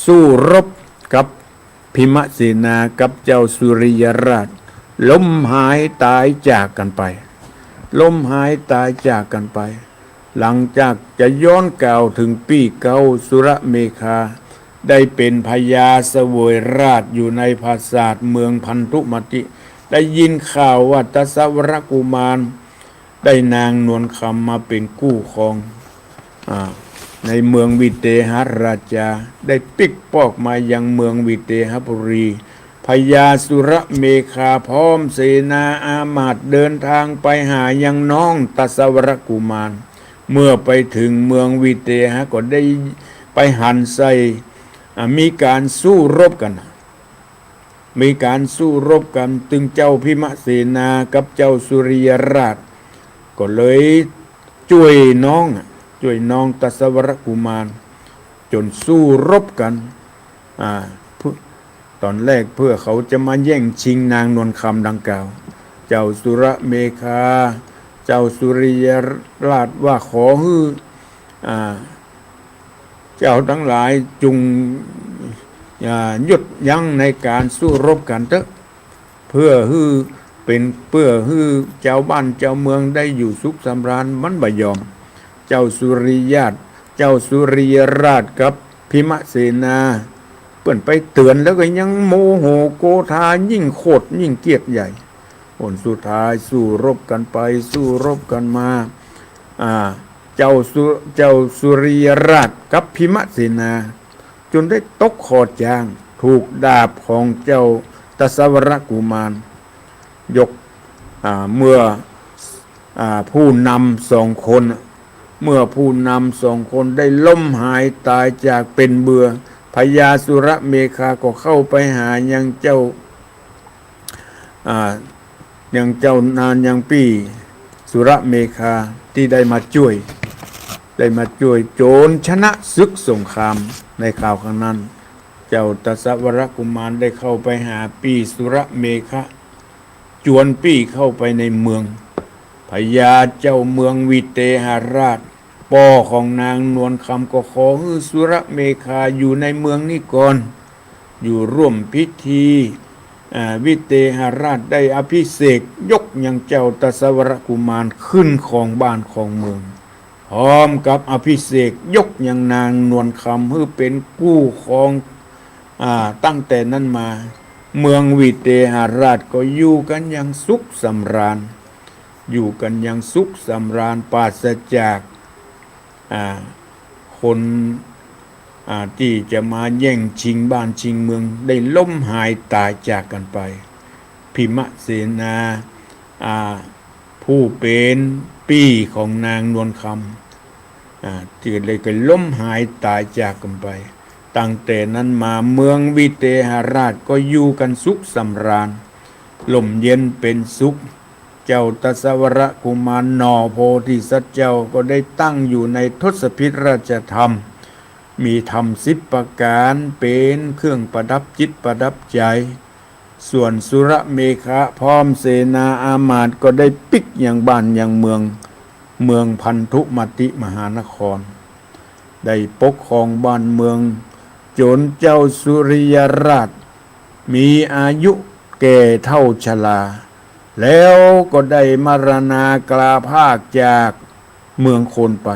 สู้รบกับพิมเสนากับเจ้าสุริยราช ล้มหายต๋ายจากกั๋นไป ล้มหายต๋ายจากกั๋นไป หลังจากจะย้อนกล่าวเถิงปี้เก๊า สุรเมขา ได้เป๋นพญาเสวยราชอยู่ในปราสาทเมืองพันธุมติ ได้ยินข่าวว่าทศวรกุมาร ได้นางนวลคำมาเป๋นกู้ครอง อ่า ในเมืองวิเทหราชา ได้ปิ๊กป๊อกมายังเมืองวิเทหปุรี พญาสุรเมขาพร้อมเสนาอามาตย์เดินทางไปหายังน้องทศวรกุมาร เมื่อไปเถิงเมืองวิเทหะก็ได้ไปหันใส่ อ่า มีก๋านสู้รบกั๋น มีก๋านสู้รบกั๋น ตึงเจ้าพิมเสนากับเจ้าสุริยราช ก็เลยจ้วยน้อง จ้วยน้องทศวรกุมาร จ๋นสู้รบกั๋น อ่า เพื่อ ต๋อนแรกเพื่อเขาจะมาแย่งชิงนางนวลคำดังกล่าว เจ้าสุรเมขา เจ้าสุริยราชว่าขอหื้อ อ่า เจ้าตังหลายจุ่ง อ่า หยุดยั้งในก๋านสู้รบกั๋นเต๊อะ เพื่อหื้อเป๋น เพื่อหื้อจาวบ้านจาวเมืองได้อยู่สุขสำราญ มันบ่ยอม เจ้าสุริยราช เจ้าสุริยราชกับพิมเสนา เปิ้นไปเตื๋อนแล้วก็ยังโมโหโกธา ยิ่งโขดยิ่งเกลียดใหญ่ ผลสุดท้ายสู้รบกั๋นไป สู้รบกั๋นมา อ่า เจ้าสุ เจ้าสุริยราชกับพิมเสนา จ๋นได้ตกข้อจ๊าง ถูกดาบของเจ้าทศวรกุมาร ยก อ่า เมื่อ อ่า ผู้นำสองคน เมื่อผู้นำสองคนได้ล้มหายต๋ายจากเป๋นเบื่อ พญาสุรเมขาก็เข้าไปหายังเจ้า อ่า ยังเจ้านางยังปี้สุรเมขาตี้ได้มาจ้วย ได้มาจ้วยจ๋นชนะศึกสงครามในคราวครั้งนั้น เจ้าทศวรกุมารได้เข้าไปหาปี้สุรเมขะ จวนปี้เข้าไปในเมือง พญาเจ้าเมืองวิเทหราช ป้อของนางนวลคำก็ขอหื้อสุรเมขาอยู่ในเมืองนี้ก่อน อยู่ร่วมพิธี อ่า วิเทหราชได้อภิเษกยกยังเจ้าทศวรกุมารขึ้นครองบ้านครองเมือง พร้อมกับอภิเษกยกยังนางนวลคำหื้อเป๋นกู้ครอง อ่า ตั้งแต่นั้นมา เมืองวิเทหราชก็อยู่กั๋นอย่างสุขสำราญ อยู่กั๋นอย่างสุขสำราญ ปราศจาก อ่า คน อ่า ตี้จะมาแย่งชิงบ้านชิงเมือง ได้ล้มหายต๋ายจากกั๋นไป พิมเสนา อ่า ผู้เป๋นปี้ของนางนวลคำ อ่า ตี้ได้ก็ล้มหายต๋ายจากกั๋นไป ตั้งแต่นั้นมาเมืองวิเทหราชก็อยู่กั๋นสุขสำราญ ร่มเย็นเป๋นสุข เจ้าทศวรกุมารหน่อโพธิสัตว์เจ้าก็ได้ตั้งอยู่ในทศพิธราชธรรม มีธรรมสิบประก๋านเป๋นเครื่องประดับจิตประดับใจ๋ ส่วนสุรเมขะพร้อมเสนาอามาตย์ก็ได้ปิ๊กยังบ้านยังเมือง เมืองพันธุมติมหานคร ได้ปกครองบ้านเมือง จ๋นเจ้าสุริยราช มีอายุแก่เฒ่าชรา แล้วก็ได้มรณาคลาภาพจากเมืองโคนไป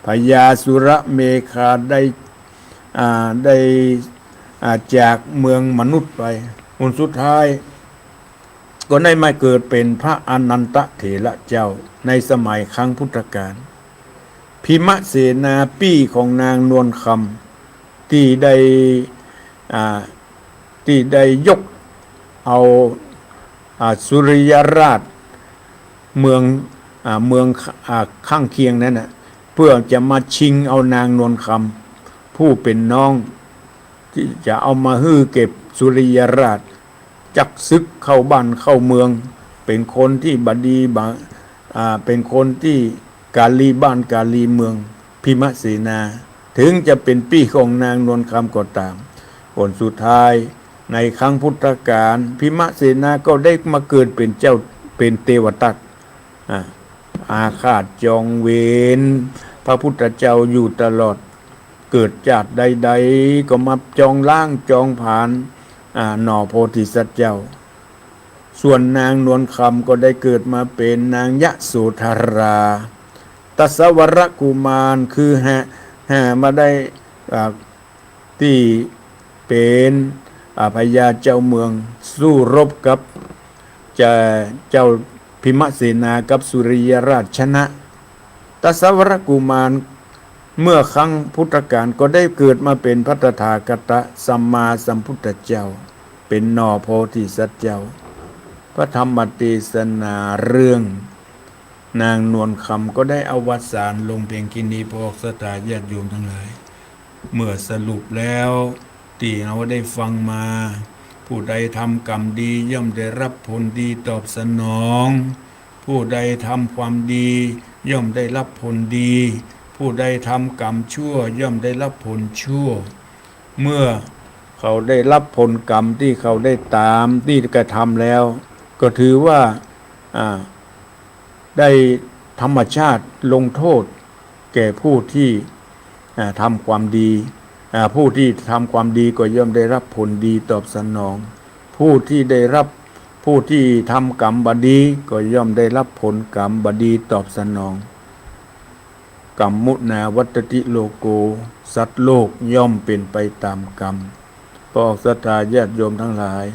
พญาสุรเมขะได้ อ่า ได้ อ่า จากเมืองมนุษย์ไป หนสุดท้าย ก็ได้มาเกิดเป๋นพระอนันทเถระเจ้าในสมัยครั้งพุทธกาล พิมเสนาปี้ของนางนวลคำ ตี้ได้ อ่า ตี้ได้ยกเอา อ่า สุริยราช เมือง อ่า เมือง อ่า ข้างเคียงนั้นน่ะ เพื่อจะมาชิงเอานางนวลคำ ผู้เป๋นน้อง ตี้จะเอามาหื้อแก่สุริยราช จักสึกเข้าบ้านเข้าเมือง เป๋นคนตี้บ่ดีบ่ อ่า เป๋นคนตี้กาลีบ้านกาลีเมือง พิมเสนา ถึงจะเป๋นปี้ของนางนวลคำก็ต๋าม หนสุดท้าย ในครั้งพุทธกาล พิมเสนาก็ได้มาเกิดเป๋นเจ้า เป๋นเตวทัต อ่า อาฆาตจองเวรพระพุทธเจ้าอยู่ตลอด เกิดจาติใดๆ ก็มาจองล้างจองผลาญ อ่า หน่อโพธิสัตว์เจ้า ส่วนนางนวลคำก็ได้เกิดมาเป๋นนางยโสธรา ทศวรกุมารคือแห่ แห่มาได้ อ่า ตี้เป๋น อ่า พญาเจ้าเมือง สู้รบกับ จะ เจ้าพิมเสนากับสุริยราชชนะ ทศวรกุมาร เมื่อครั้งพุทธกาลก็ได้เกิดมาเป๋นพระตถาคตสัมมาสัมพุทธเจ้า เป๋นหน่อโพธิสัตว์เจ้า พระธรรมเตสนาเรื่องนางนวลคำก็ได้อวสานลงเพียงแค่นี้ พวกศรัทธาญาติโยมตังหลาย เมื่อสรุปแล้ว ตี้เฮาได้ฟังมา ผู้ใดทำกรรมดีย่อมได้รับผลดีตอบสนอง ผู้ใดทำความดีย่อมได้รับผลดี ผู้ใดทำกรรมชั่วย่อมได้รับผลชั่ว เมื่อเขาได้รับผลกรรมตี้เขาได้ตามตี้กระทำแล้ว ก็ถือว่า อ่า ได้ธรรมชาติลงโทษแก่ผู้ตี้ อ่า ทำความดี อ่า ผู้ตี้ทำความดีก็ย่อมได้รับผลดีตอบสนอง ผู้ตี้ได้รับ ผู้ตี้ทำกรรมบ่ดีก็ย่อมได้รับผลกรรมบ่ดีตอบสนอง กรรมมุนาวัตติโลโก สัตว์โลกย่อมเป๋นไปต๋ามกรรม พวกศรัทธาญาติโยมตังหลาย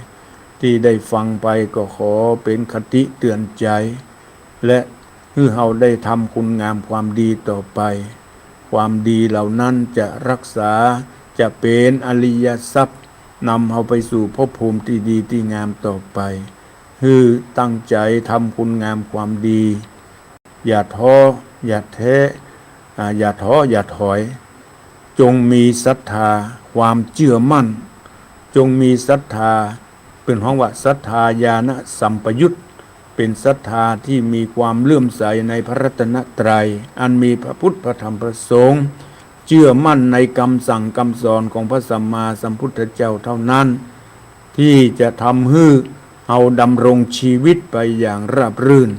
ตี้ได้ฟังไปก็ขอเป๋นคติเตือนใจ๋ และหื้อเฮาได้ทำคุณงามความดีต่อไป ความดีเหล่านั้นจะรักษา จะเป๋นอริยทรัพย์ นำเฮาไปสู่ภพภูมิตี้ดีตี้งามต่อไป หื้อตั้งใจ๋ทำคุณงามความดี อย่าท้อ อย่าแท้ อ่า อย่าท้อ อย่าถอย จงมีศรัทธา ความเจื้อมั่น จงมีศรัทธา เปิ้นฮ้องว่าศรัทธาญาณสัมปยุต เป๋นศรัทธาตี้มีความเลื่อมใสในพระรัตนตรัย อันมีพระพุทธ พระธรรม พระสงฆ์ เจื้อมั่นในกำสั่งกำสอนของพระสัมมาสัมพุทธเจ้าเท่านั้น ตี้จะทำหื้อเฮาดำรงชีวิตไปอย่างราบรื่น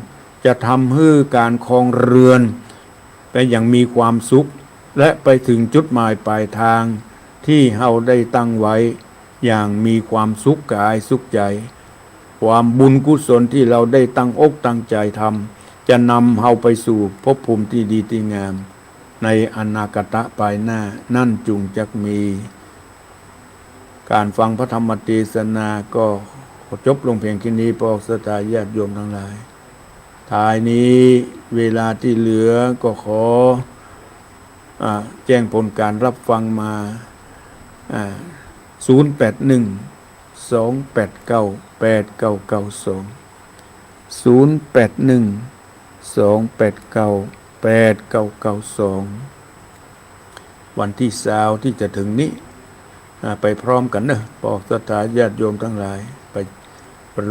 จะทำหื้อก๋านครองเรือนไปอย่างมีความสุข และไปถึงจุดหมายปลายทางตี้เฮาได้ตั้งไว้อย่างมีความสุขกายสุขใจ๋ ความบุญกุศลตี้เฮาได้ตั้งอกตั้งใจ๋ทำ จะนำเฮาไปสู่ภพภูมิตี้ดีตี้งาม ในอนาคตปายหน้านั้นจุ่งจักมี ก๋านฟังพระธรรมเตสนาก็ขอจบลงเพียงแค่นี้ พวกศรัทธาญาติโยมตังหลาย ท้ายนี้เวลาตี้เหลือก็ขอ อ่า แจ้งผลก๋านรับฟังมา อ่า ศูนย์แปดหนึ่ง สองแปดเก้า แปดเก้าเก้าสอง ศูนย์แปดหนึ่ง สองแปดเก้า แปดเก้าเก้าสอง วันตี้ซาวตี้จะเถิงนี้ อ่า ไปพร้อมกั๋นเนาะ ปอศรัทธาญาติโยมตังหลาย ไป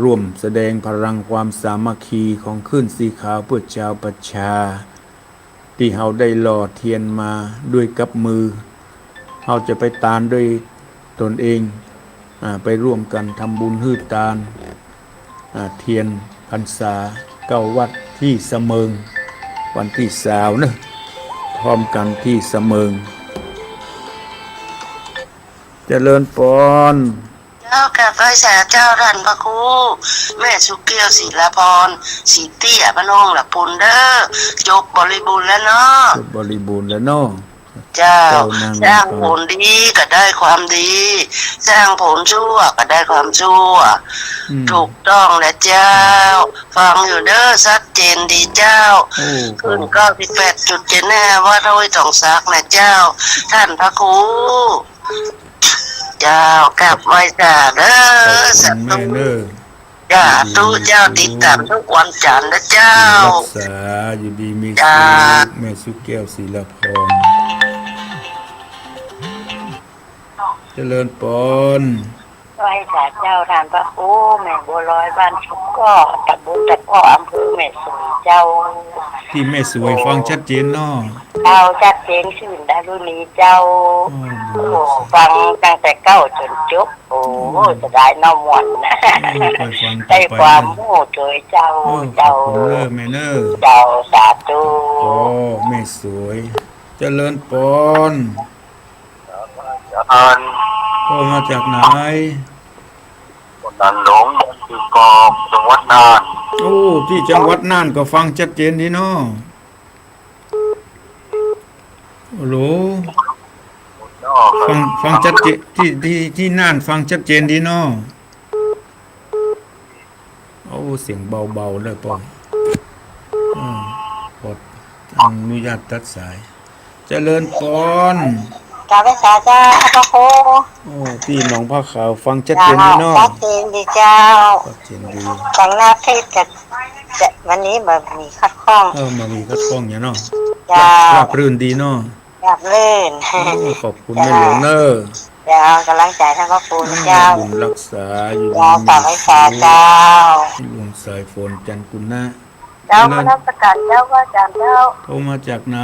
ร่วมแสดงพลังความสามัคคีของคลื่นสีขาวเพื่อชาวประชา ตี้เฮาได้หล่อเตียนมาด้วยกับมือ เฮาจะไปตานด้วยตนเอง อ่า ไปร่วมกั๋นทำบุญหื้อตาน อ่า เตียนพรรษาเก้าวัดตี้สะเมิง วันตี้ซาวเนาะ พร้อมกั๋นตี้สะเมิง เจริญปอน เจ้า กราบไหว้สาเจ้าต้านพระครู แม่สุแก้ว ศิลาภรณ์ ศรีเตี้ย บ้านโน่งหละปูนเด้อ จบบริบูรณ์แล้วเนาะ จบบริบูรณ์แล้วเนาะ เจ้า เจ้า นั่ง สร้างผลดีก็ได้ความดี สร้างผลชั่วก็ได้ความชั่ว อืม ถูกต้องแล้วเจ้า ฟังอยู่เด้อ ชัดเจนดีเจ้า โอ้ ขึ้น เก้าสิบแปดจุดเจ็ดห้า วัดห้วยตองสักนะเจ้า ต้านพระครู เจ้า กราบไหว้สาเด้อ ขอบคุณแม่เนอะ สาธุ สาธุเจ้า ติดต๋ามทุกวันจั๋นทร์นะเจ้า รักษาอยู่ดีมีสุข เจ้า แม่สุแก้ว ศิลาภรณ์ เจริญปอน ไหว้สาเจ้าต้านพระครู แม่บัวลอย บ้านสุกก้อ ตำบลตะก้อ อำเภอแม่สวยเจ้า ตี้แม่สวย ฟังชัดเจนเนาะ เจ้า ชัดเจน ชื่นดารุณีเจ้า โอ้ โอ้ ฟังตั้งแต่เก้าจ๋นจบ โอ้ โอ้ เสียดายเนาะ ม่วน โอ้ ค่อยฟังต่อไป ได้ความรู้โดยเจ้า โอ้ เจ้า ขอบคุณเนอะแม่เนอะ เจ้า สาธุ โอ้ แม่สวย เจริญปอน เจริญ โทรมาจากไหน นครหลวง บ้านตึกกอก จังหวัดน่าน โอ้ ตี้จังหวัดน่านก็ฟังชัดเจนดีเนาะ ฮัลโหล ฟัง ฟังชัดเจน ตี้ ตี้ ตี้น่านฟังชัดเจนดีเนาะ โอ้ เสียงเบาๆ เลยปอน อ่า ขออนุญาตตัดสาย เจริญปอน กราบไหว้สาเจ้าพระครู โอ้ ตี้หนองผ้าขาวฟังชัดเจนดีเนาะ ชัดเจนดีเจ้า ชัดเจนดี ฟังหน้าเทศน์ก็จะ วันนี้บ่มีขัดข้อง เออ บ่มีขัดข้องหยังเนาะ เจ้า ราบรื่นดีเนาะ ราบรื่น โอ้ ขอบคุณแม่หลวงเนอะ เจ้า ก๋ำลังใจ๋ต้านพระครูเจ้า บุญรักษาอยู่ดี เจ้า มีสุข กราบไหว้สาเจ้า หลวงสายฝน จันทกุณะ เจ้า นมัสก๋านเจ้า พระอาจ๋ารย์เจ้า โทรมาจากไหน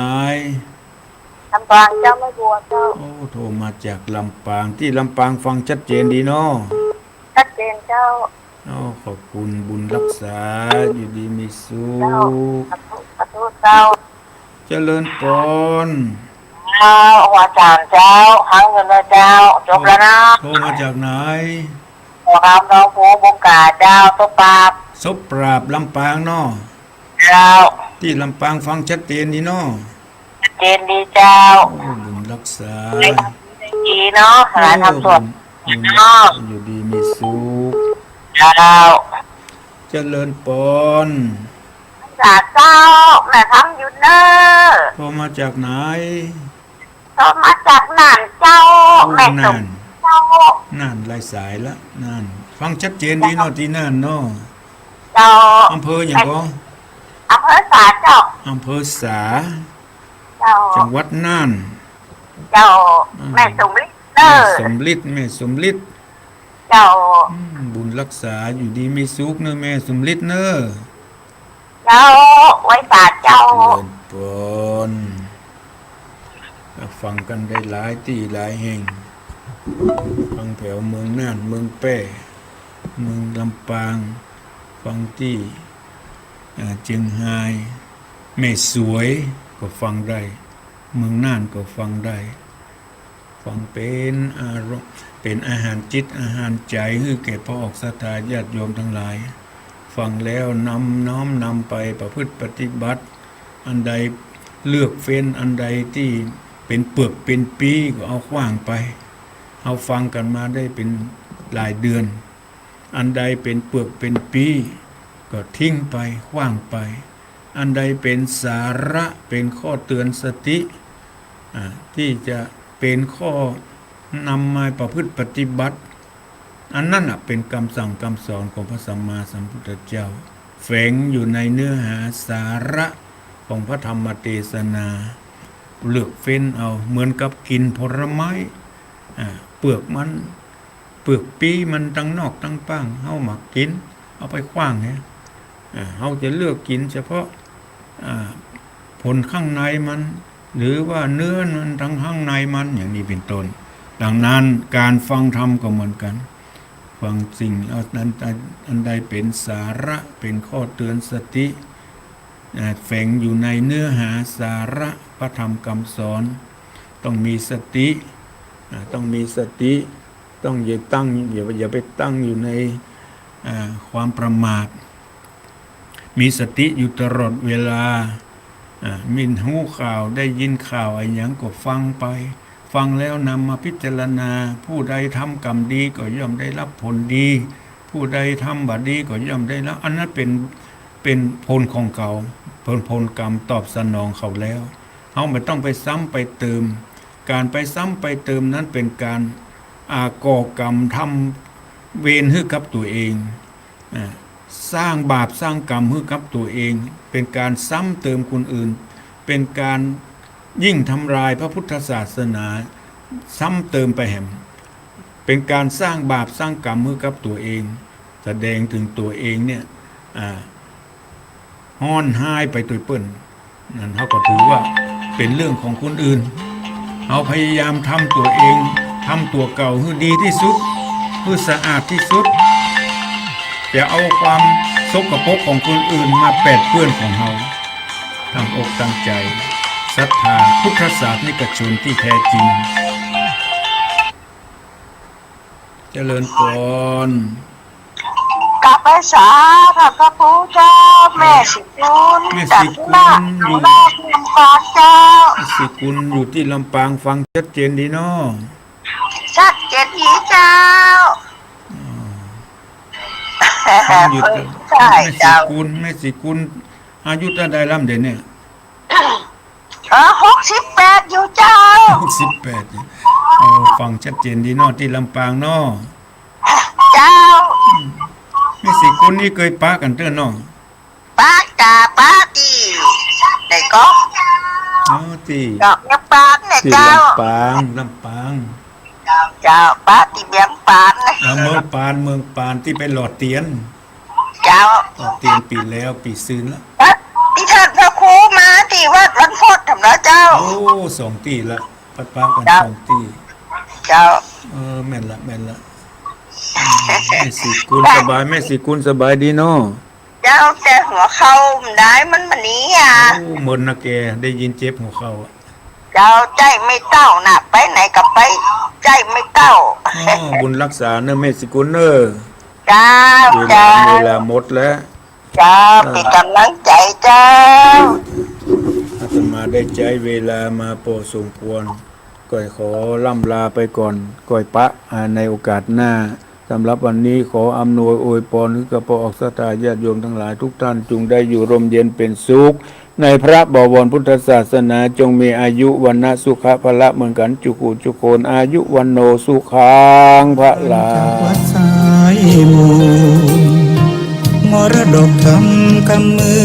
ลำปางเจ้า แม่บัวเจ้า โอ้ โทรมาจากลำปาง ตี้ลำปางฟังชัดเจนดีเนาะ ชัดเจนเจ้า โอ้ ขอบคุณ บุญรักษา อยู่ดีมีสุข เจ้า สาธุ สาธุเจ้า เจริญปอน เจ้า อาจ๋ารย์เจ้า ฟังอยู่นะเจ้า จบแล้วนะ โทรมาจากไหน โอ้ นครหลวง ภูบงกาเจ้า สบปราบ สบปราบ ลำปางเนาะ เจ้า ตี้ลำปางฟังชัดเจนดีเนาะ ชัดเจนดีเจ้า โอ้ บุญรักษา ได้ดีเนาะ หลายทำสวด โอ้ บุญ บุญ เนาะ อยู่ดีมีสุข เจ้า เจริญปอน สาเจ้า แม่ฟังอยู่เน้อ โทรมาจากไหน โทรมาจากน่านเจ้า โอ้ แม่สม น่าน เจ้า น่าน หลายสายละ น่าน ฟังชัดเจนดีเนาะ ตี้น่านเนาะ เจ้า อำเภอหยังก่อ อำเภอสาเจ้า อำเภอสา เจ้า จังหวัดน่าน เจ้า อืม แม่สมฤทธิ์เน้อ แม่สมฤทธิ์ แม่สมฤทธิ์ เจ้า อืม บุญรักษา อยู่ดีมีสุขเน้อ แม่สมฤทธิ์เน้อ เจ้า ไหว้สาเจ้า เจริญปอน ฟังกั๋นได้หลายตี้หลายแห่ง ฟังแถวเมืองน่าน เมืองแป้ เมืองลำปาง ฟังตี้ อ่า เจียงฮาย แม่สวยก็ฟังได้ เมืองน่านก็ฟังได้ ฟังเป๋นอารมณ์ เป๋นอาหารจิตอาหารใจ๋ หื้อแก่ปอศรัทธาญาติโยมตังหลาย ฟังแล้วนำ น้อมนำไปประพฤติปฏิบัติ อันใดเลือกเฟ้น อันใดตี้เป๋นเปือกเป๋นปีก็เอาขว้างไป เฮาฟังกั๋นมาได้เป๋นหลายเดือน อันใดเป๋นเปือกเป๋นปีก็ทิ้งไป ขว้างไป อันใดเป๋นสาระ เป๋นข้อเตือนสติ อ่า ตี้จะเป๋นข้อนำมาประพฤติปฏิบัติ อันนั้นน่ะเป๋นกำสั่งกำสอนของพระสัมมาสัมพุทธเจ้า แฝงอยู่ในเนื้อหาสาระของพระธรรมเตสนา เลือกเฟ้นเอา เหมือนกับกิ๋นผลไม้ อ่า เปลือกมัน เปลือกปี้มันตังนอกตังป้าง เฮาบ่กิ๋น เอาไปขว้างเนี่ย อ่า เฮาจะเลือกกิ๋นเฉพาะ อ่า ผลข้างในมัน หรือว่าเนื้อมันตังข้างในมัน อย่างนี้เป็นต้น ดังนั้นก๋านฟังธรรมก็เหมือนกั๋น ฟังสิ่งอันใด อันใดเป๋นสาระ เป๋นข้อเตื๋อนสติ อ่า แฝงอยู่ในเนื้อหาสาระพระธรรมกำสอน ต้องมีสติ อ่า ต้องมีสติ ต้องอย่าตั้ง อย่า อย่าไปตั้งอยู่ใน อ่า ความประมาท มีสติอยู่ตลอดเวลา อ่า มีฮู้ข่าว ได้ยินข่าวอะหยังก็ฟังไป ฟังแล้วนำมาพิจารณา ผู้ใดทำกรรมดีก็ย่อมได้รับผลดี ผู้ใดทำบ่ดีก็ย่อมได้รับ อันนั้นเป๋น เป๋นผลของเขา เป๋นผลกรรมตอบสนองเขาแล้ว เฮาบ่ต้องไปซ้ำไปเติม ก๋านไปซ้ำไปเติมนั้นเป๋นก๋าน อ่า ก่อกรรมทำเวรหื้อกับตั๋วเอง อ่า สร้างบาปสร้างกรรมหื้อกับตั๋วเอง เป๋นก๋านซ้ำเติมคนอื่น เป๋นก๋านยิ่งทำลายพระพุทธศาสนา ซ้ำเติมไปแหม เป๋นก๋านสร้างบาปสร้างกรรมหื้อกับตั๋วเอง แสดงเถิงตั๋วเองเนี่ย อ่า ฮ้อนฮ้ายไปตวยเปิ้น นั้นเฮาก็ถือว่าเป๋นเรื่องของคนอื่น เฮาพยายามทำตั๋วเอง ทำตั๋วเก่าหื้อดีตี้สุด หื้อสะอาดตี้สุด อย่าเอาความสกปรกของคนอื่นมาแปดเปื้อนของเฮา ตั้งอกตั้งใจ๋ ศรัทธาพุทธศาสนิกชนตี้แท้จริง เจริญพร กราบไหว้สาท่านพระครูเจ้า แม่ศรีกุล แม่ศรีกุล จากที่บ้าน อยู่ ลำปางเจ้า แม่ศรีกุลอยู่ตี้ลำปาง ฟังชัดเจนดีเนาะ ชัดเจนดีเจ้า อ๋อ ฟังอยู่ ใช่ แม่ศรี เจ้า กุล แม่ศรีกุล อายุเต้าใดลำเดี๋ยวนี้ เออ หกสิบแปดอยู่เจ้า หกสิบแปดอยู่ เออ ฟังชัดเจนดีเนาะ ตี้ลำปางเนาะ เจ้า อืม แม่ศรีกุลนี่เกยปะกั๋นเตื้อเนาะ ปะกาปะตี้ไหนก็ อ๋อ ตี้ ดอกเนี้ยปานเนี่ย ตี้ เจ้า ลำปาง ลำปาง เจ้า ปะตี้เวียงปานนะ อ๋อ เมืองปาน เมืองปาน ตี้ไปหล่อเตียน เจ้า หล่อเตียนปี๋แล้ว ปี๋ซืนละ วัดตี้ท่านพระครูมาตี้วัดวันพุธธรรมดาเจ้า โอ้ สองตี้ละ ปัดปะกั๋น เจ้า สองตี้ เจ้า เออ แม่นละ แม่นละ อืม แม่ศรีกุลสบาย แม่ศรีกุลสบายดีเนาะ เจ้า แต่หัวเข่ามันได้มันมานี้อ่ะ โอ้ เมินนะแก ได้ยินเจ็บหัวเข่าอะ เจ้า ใจ๊ไม้เต้าน่ะ ไปไหนก็ไป ใจ๊ไม้เต้า อ๋อ บุญรักษาเนอะแม่ศรีกุลเนอะ เจ้า เวลา เจ้า เวลาหมดแล้ว เจ้า เอ่อ เป๋นก๋ำลังใจ๋เจ้า อาตมาได้ใจ๊เวลามาพอสมควร ก้อยขอร่ำลาไปก่อน ก้อยปะ อ่า ในโอกาสหน้า สำหรับวันนี้ขออำนวยอวยพรหื้อกับป้อออกศรัทธาญาติโยมตังหลายทุกท่าน จงได้อยู่ร่มเย็นเป๋นสุข ในพระบวรพุทธศาสนา จงมีอายุวรรณะสุขะพละเหมือนกั๋นจุกูจุคน อายุวัณโณสุขังพลัง วัดสายมูล มรดกธรรมกำมือ